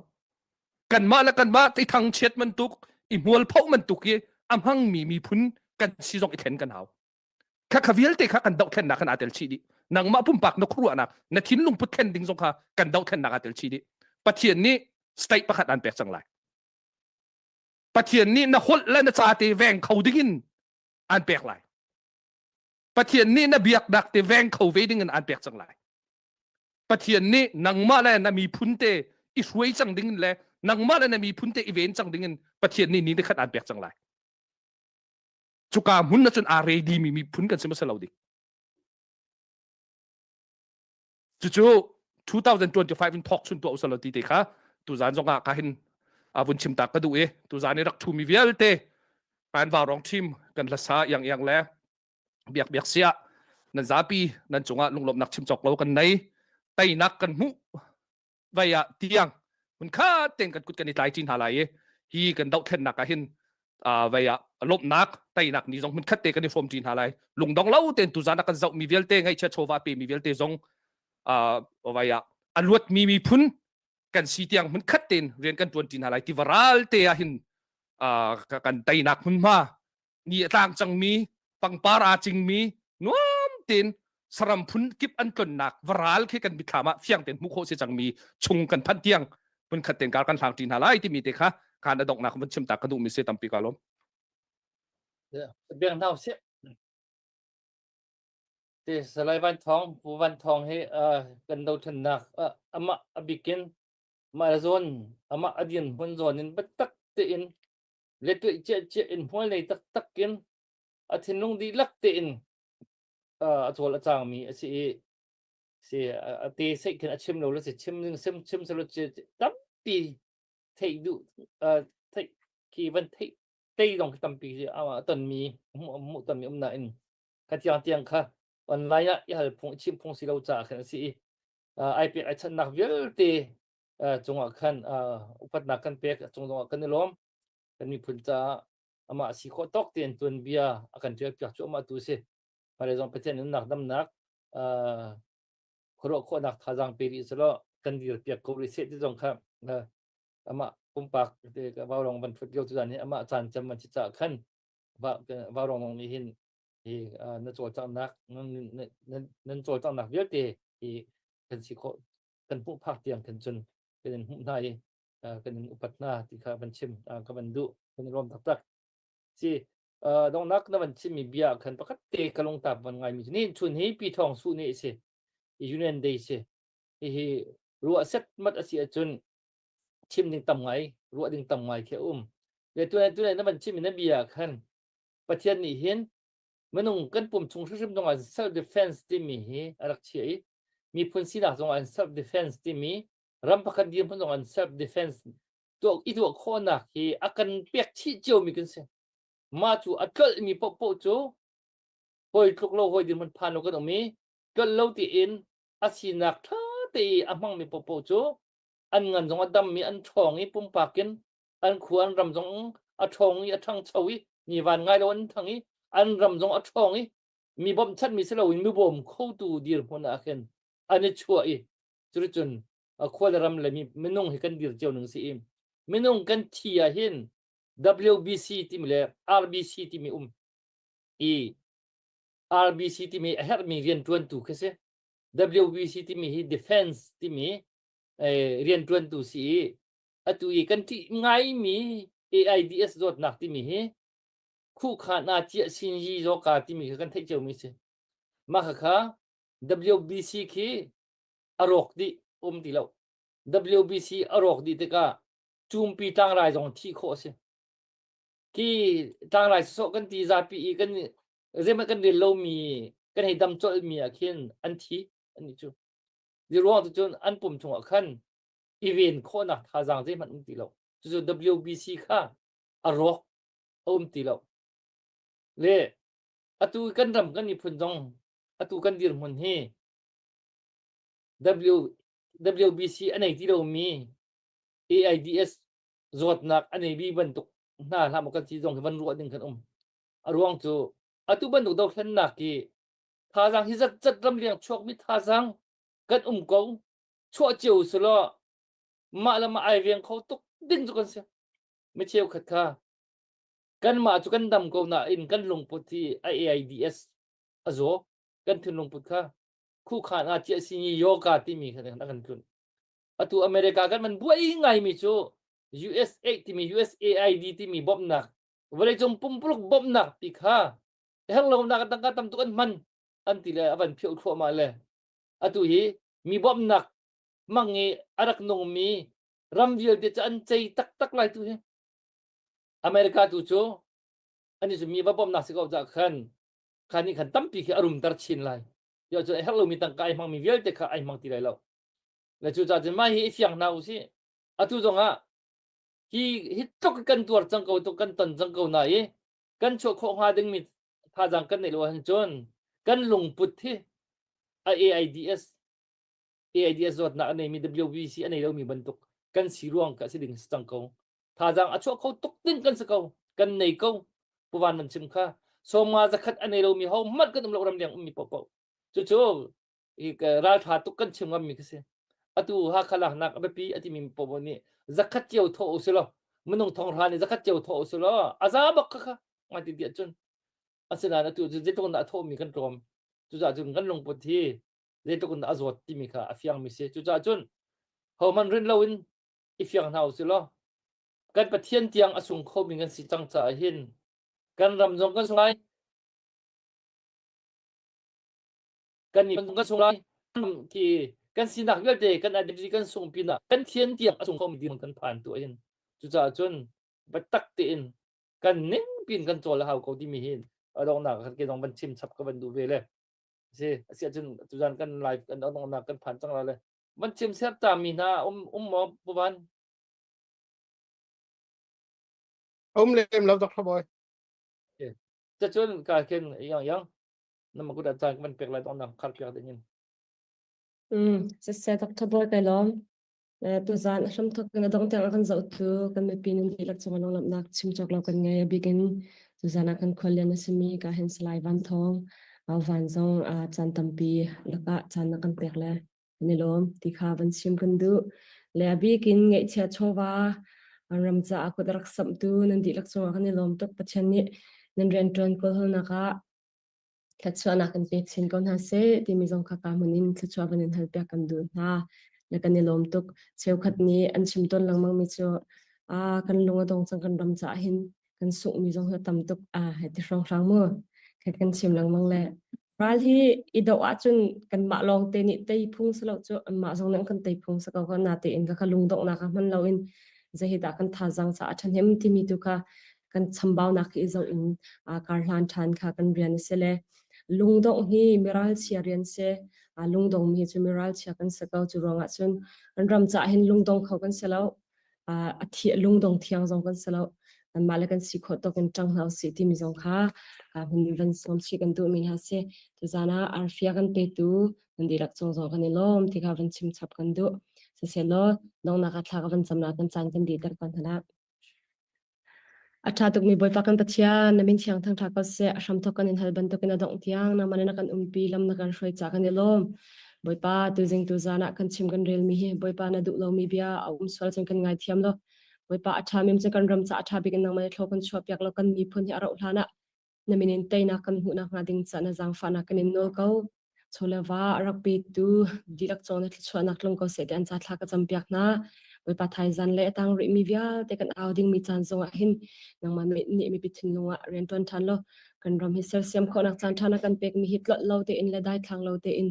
Speaker 5: kanmah le kanmah i thangchiat bantuk i hmualphoh bantuk i a hmangmi miphun kan si zong i thlen kan hau kha kha vialte kha kan dohthlennak kan aa tel chih dih nangmah pumpak na khuaruahnak na thinlung put thlen ding zong kha kan dohthlennak aa tel chih dih Pathian nih state pakhat an pek cang lai Pathian nih na holh le na ca te veng kho ding in an pek lai Pathian nih na biaknak te veng kho ve ding in an pek cang lai Pathian nih nangmah le na miphun te i hruai cang ding in le nangmah le na miphun te i ven cang ding in Pathian nih ni khat an pek cang lai cuka hmun na cun aa ready mi miphun kan si ma lo dik cucu 2025 in thawk chun tuah usalo ti te kha tuzan zong ah ka hin a vun chim tak ka duh i tuzan i rak thu mi vialte kan vau rong team kan hlasa iang iang le biak biak sia nan zapi nan cungah lunglawmhnak chim cawk lo kan nei teinak kan hmuh vai ah tiang hun kha ten kan kut kan i tlai ṭi hna lai i hi kan dohthlennak ah hin vai ah lawmhnak teinak ni zong hmun khat te kan i hrawm ṭi hna lai lungdong lo ten tuzan ah kan zoh mi vialte ngaihchia chawva pe mi vialte zong. Vai ah a luatmi miphun kan si tiang hmun khat tein rian kan ṭuan ṭi hna lai ti varal te ah hin kan teinak hmunhma ni a tlang cangmi pangpar aa cingmi nuam tein saram phun kip an tlonnak varal khi kan mithlam ah fiang tein hmuh khawh si cangmi chung kan phanh tiang hmun khat tein kar kan hlang ṭi hna lai timi te kha khan a donghnak van chim ta ka duhmi si tampi ka lawm.
Speaker 2: Biang hna usih. Ti Salai Van Thawng, Pu Van Thawng hi kan dothlennak amah a bikin mah zawn amah a din hmun zawn in biatak tein le tuih ciah in hmual nei taktak in a thinlung dihlak tein a cawl a cangmi a si i si a te seih khin a chim lo le si chim ding sim chim selo tampi theih duh theih khi van theih tei zong khi tampi a tonmi hmuh tonmi um nain kha tiang tiang kha online ah i hal phung chim phung si lo caah khan a si i ai pek ai channak vialte cungah khan upatnak kan pek cung zongah kan i lawm kan miphun caah amah si khawh tawk tein tuanbia a kan ṭial piak cu amah tu si hmailei zong Pathian nunnak damnak khuaruah khawhnak thazaang pe rih selaw kan dir piak ko rih seh ti zong kha amah pumpak vaurong van thut lio tu zan hi amah caan cem van si caah khan vaurong nih hin hi na cawlcanghnak nan cawlcanghnak vialte hi kan si khawh kan hmuh phak tiang khan cun kan in hmuh hna i kan in upat hna ti kha van chim ka van duh kan i lawm taktak si dongnak na van chimmi bia khan pakhat te ka lungtap van ngaimi cu ni chun hi pi thawng su ni si Union Day si hihi ruah set mat a si ahcun chim ding tam ngai ruah ding tam ngai khi a um le tunai tunai na van chimmi na bia khan Pathian nih hin minung kan pum chung hrimhrim zongah self defense timi hi a rak chiah i miphun sinak zongah self defense timi ram pakhat dirhmun zongah self defense tuah i tuah khawhnak hi a kan pek chih ciomi kan si. Mah cu a tlolhmi paohpaoh cu hawi tluk lo hawi dirhmun phan lo kan um i tlolh lo tiin a sinak ṭha te i a hmangmi paohpaoh cu an ngan zong a dam i an ṭhawng i pumpak in an khua an ram zong a ṭhawng i a ṭhangcho i mi van ngai lo an thang i an ram zong a ṭhawng i mi bawmhchanhmi si loin mi bawm khotu dirhmun ah khin an i chuah i cuticun khua le ram le mi minung hi kan dir cio ning si i minung kan thi ah hin WBC timi le RBC timi um i RBC timi a herhmi rianṭuantu khi si WBC timi hi defense timi rianṭuantu si i atu i kan ṭih ngaimi AIDS zawtnak timi hi khuhkhan ah ciah sin yi zawka timi kha kan theih ciomi si. Mah khakha WBC khi a rawk dih um ti lo. WBC a rawk dih tikah cumpi tlangrai zong thih khawh a si. Khi tlangrai sawsawh kan ti zapi i kan zeihmanh kan rel lomi kan hei dam colhmi ah khin an thi annih cu. Di ruang tu cun an pum chungah khan i ven khawhnak thazaang zeihmanh um ti lo. Cucu WBC kha a rawk a um ti lo. Le atu kan ram kan miphun zong atu kan dirhmun hi W WBC a nei ti lomi AIDS zawtnak a nei mi bantuk hna hlah maw kan si zong hi van ruah ding kan um. A ruang cu atu bantuk dothlennak hi thazaang hi zat zat ramleng chuakmi thazaang kan um ko chuah cio selaw mah le mah ai veng kho tuk ding cu kan si mi cheukhat kha kanmah cu kan dam ko nain kan lungput hi a AIDS a zaw kan thinlungput kha khukhan ah ciah sini yoga timi kha a kan tlunh atu America kan man buai ngaimi cu USA timi USAID timi bawmhnak vawleicung pumpuluk bawmhnak ti kha herh lonak tangka tam tuk an hman an ti le a van phioh thluahmah le atu hi mi bawmhnak mang i a rak nungmi ram vialte cu an cei taktak lai tu hi America tu cu ani cu mi va bawmhnak si ko cah khan khan nih khan tampi khi a rumter chin lai yo cu a herh lomi tangka ai hmangmi vialte kha ai hmang ti lai lo le cu cah cun mah hi i fiang hna u sih atu zong ah hi hi tluk kan tuar cang ko tuk kan ton cang ko na i kan chuah khawh hnga dingmi thazaang kan neih lo ahcun cun kan lungput hi a AIDS AIDS zawtnak a neimi WBC a nei lomi bantuk kan si ruang ka si ding si cang ko thazaang a chuah kho tuk ding kan si ko kan nei ko puvan man chim kha sawma zakhat a nei lomi ho hmanh kan um lo ramleng ummi popo cucu Hi raltha tuk kan chim ngammi khi si. Atu Hakha laknak a biapi a timi poah nih zakhat cio thawh u si law minung thonghra nih zakhat cio thawh u si law a za bak kha kha ngai ti tiah cun asinain atu cu zeitluk in dah a thawhmi kan tlawm. Cucaah cun kan lungput hi zeitluk in dah a zawt timi kha a fiangmi si. Cucaah cun hohmanh rin loin i fiang hna u si law kan Pathian tiang a sung khomi kan si cang caah hin kan ram zong kan sung lai kan miphun kan sung lai khi kan sinak vialte kan identity kan sung pinah kan thian tiang a sung khomi dirhmun kan phan tu hin cucaah cun biatak tein kan ning pin kan cawl a hau ko timi hi a donghnak kan ke zong van chim chap ka van duh ve le si asi ahcun tuzan kan live kan donghnak kan phan cang la le van chim ser ta mi hna um um maw puvan
Speaker 3: Um lem lo Dr. Boy.
Speaker 2: Cacun ka khin yang yang na ma kut caan kan pek lai donghnak khar piak ding in.
Speaker 7: Siseh Dr. Boy kai lawm. Tuzaan a hramthok in a dong tiang a kan zohtu kan mipi nan dihlak cung ah lunglawmhnak chim cawk lo kan ngei. A bik in tuzaan ah kan khuallian a simi ka hen Salai Van Thawng Van zong caan tampi lakah caan na kan pek le kan i lawm ti kha van chim kan duh. Le a bik in ngaihchia chawva an ram caah kut a rak samhtu nan dihlak cungah kan i lawm tuk. Pathian nih nan rianṭuan kawlhawlnak ah thluachuahnak in pe chin ko hna seh timi zong kha ka hmun in thluachuah van in halpiak kan duh hna. Le kan i lawm tuk. Cheukhat nih an chim tawn lengmang mi cu ah kan lung a dong cang kan ram caah hin kan sunghmi zong hi a tam tuk ah hei ti hrawnghrang mu. Kha kan chim lengmang le Ral hi i doh ahcun kanmah lawngte nih tei phung si lo cu anmah zong nih an kan tei phung si ko ko natein ka kha lungdonghnak ah hman loin zei hi dah kan thazaang caah a ṭhahnem timi tu kha kan chambaunak hi i zoh in kar hlan ṭhan kha kan rian a si le lungdongh hi miralchia rian si lungdong mi cu miralchia kan si ko cu ruangah cun kan ram caah hin lungdong kho kan si lo a thi lungdong thiang zong kan si lo kanmah le kan si khawh tawk in ṭang hna usih timi zong kha hun van sawm chih kan duhmi hna si tuzan ah arfia kan petu nan dihlak cung zong kan i lawm ti kha van chim chap kan duh siselaw dongnak ah thla ka van cam la kan caan kan dihter ko hna A ṭha tukmi Bawipa kan Pathian, na min thiang thangṭhat ko seh. A hramthawk kan in hal bantukin a dongh tiang nangmah nih na kan umpi, lam na kan hruai caah kan i lawm. Bawipa, tuzing tuzaan ah kan chim kan relmi hi Bawipa na duh lomi bia a um sual cun kan ngaithiam law. Bawipa a ṭhami cu kan ram caah a ṭha bik in nangmah nih thlaw kan chuahpiak law kan miphun hi a rauh hlan ah na min in teinak kan hmuh nakhnga ding caah na zaangfahnak kan in nawl ko. Chawleva a rak petu dihlak cawng na thluachuahnak tlung ko seh ti an ca thla ka campiak hna. Bawipa thaizan le a tang rihmi vialte kan au dingmi caan zongah hin nangmah nih mipi thinlung ah rian ṭuan ṭhan law kan ram hi sersiam khawhnak caan ṭha na kan pekmi hi tlolh lo tein le daithlang lo tein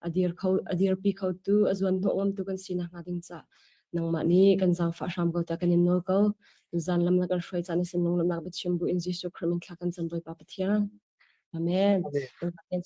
Speaker 7: a dir kho a dirpi khotu a zuan hnawh ngamtu kan si nakhnga ding ca nangmah nih kan zaangfah hram ko tiah kan in nawl ko. Zan lam na kan hruai caan na sin lunglamnak biachim bu in Jesuh Khrih min thla kan cam Bawipa Pathian. Amen. Amen.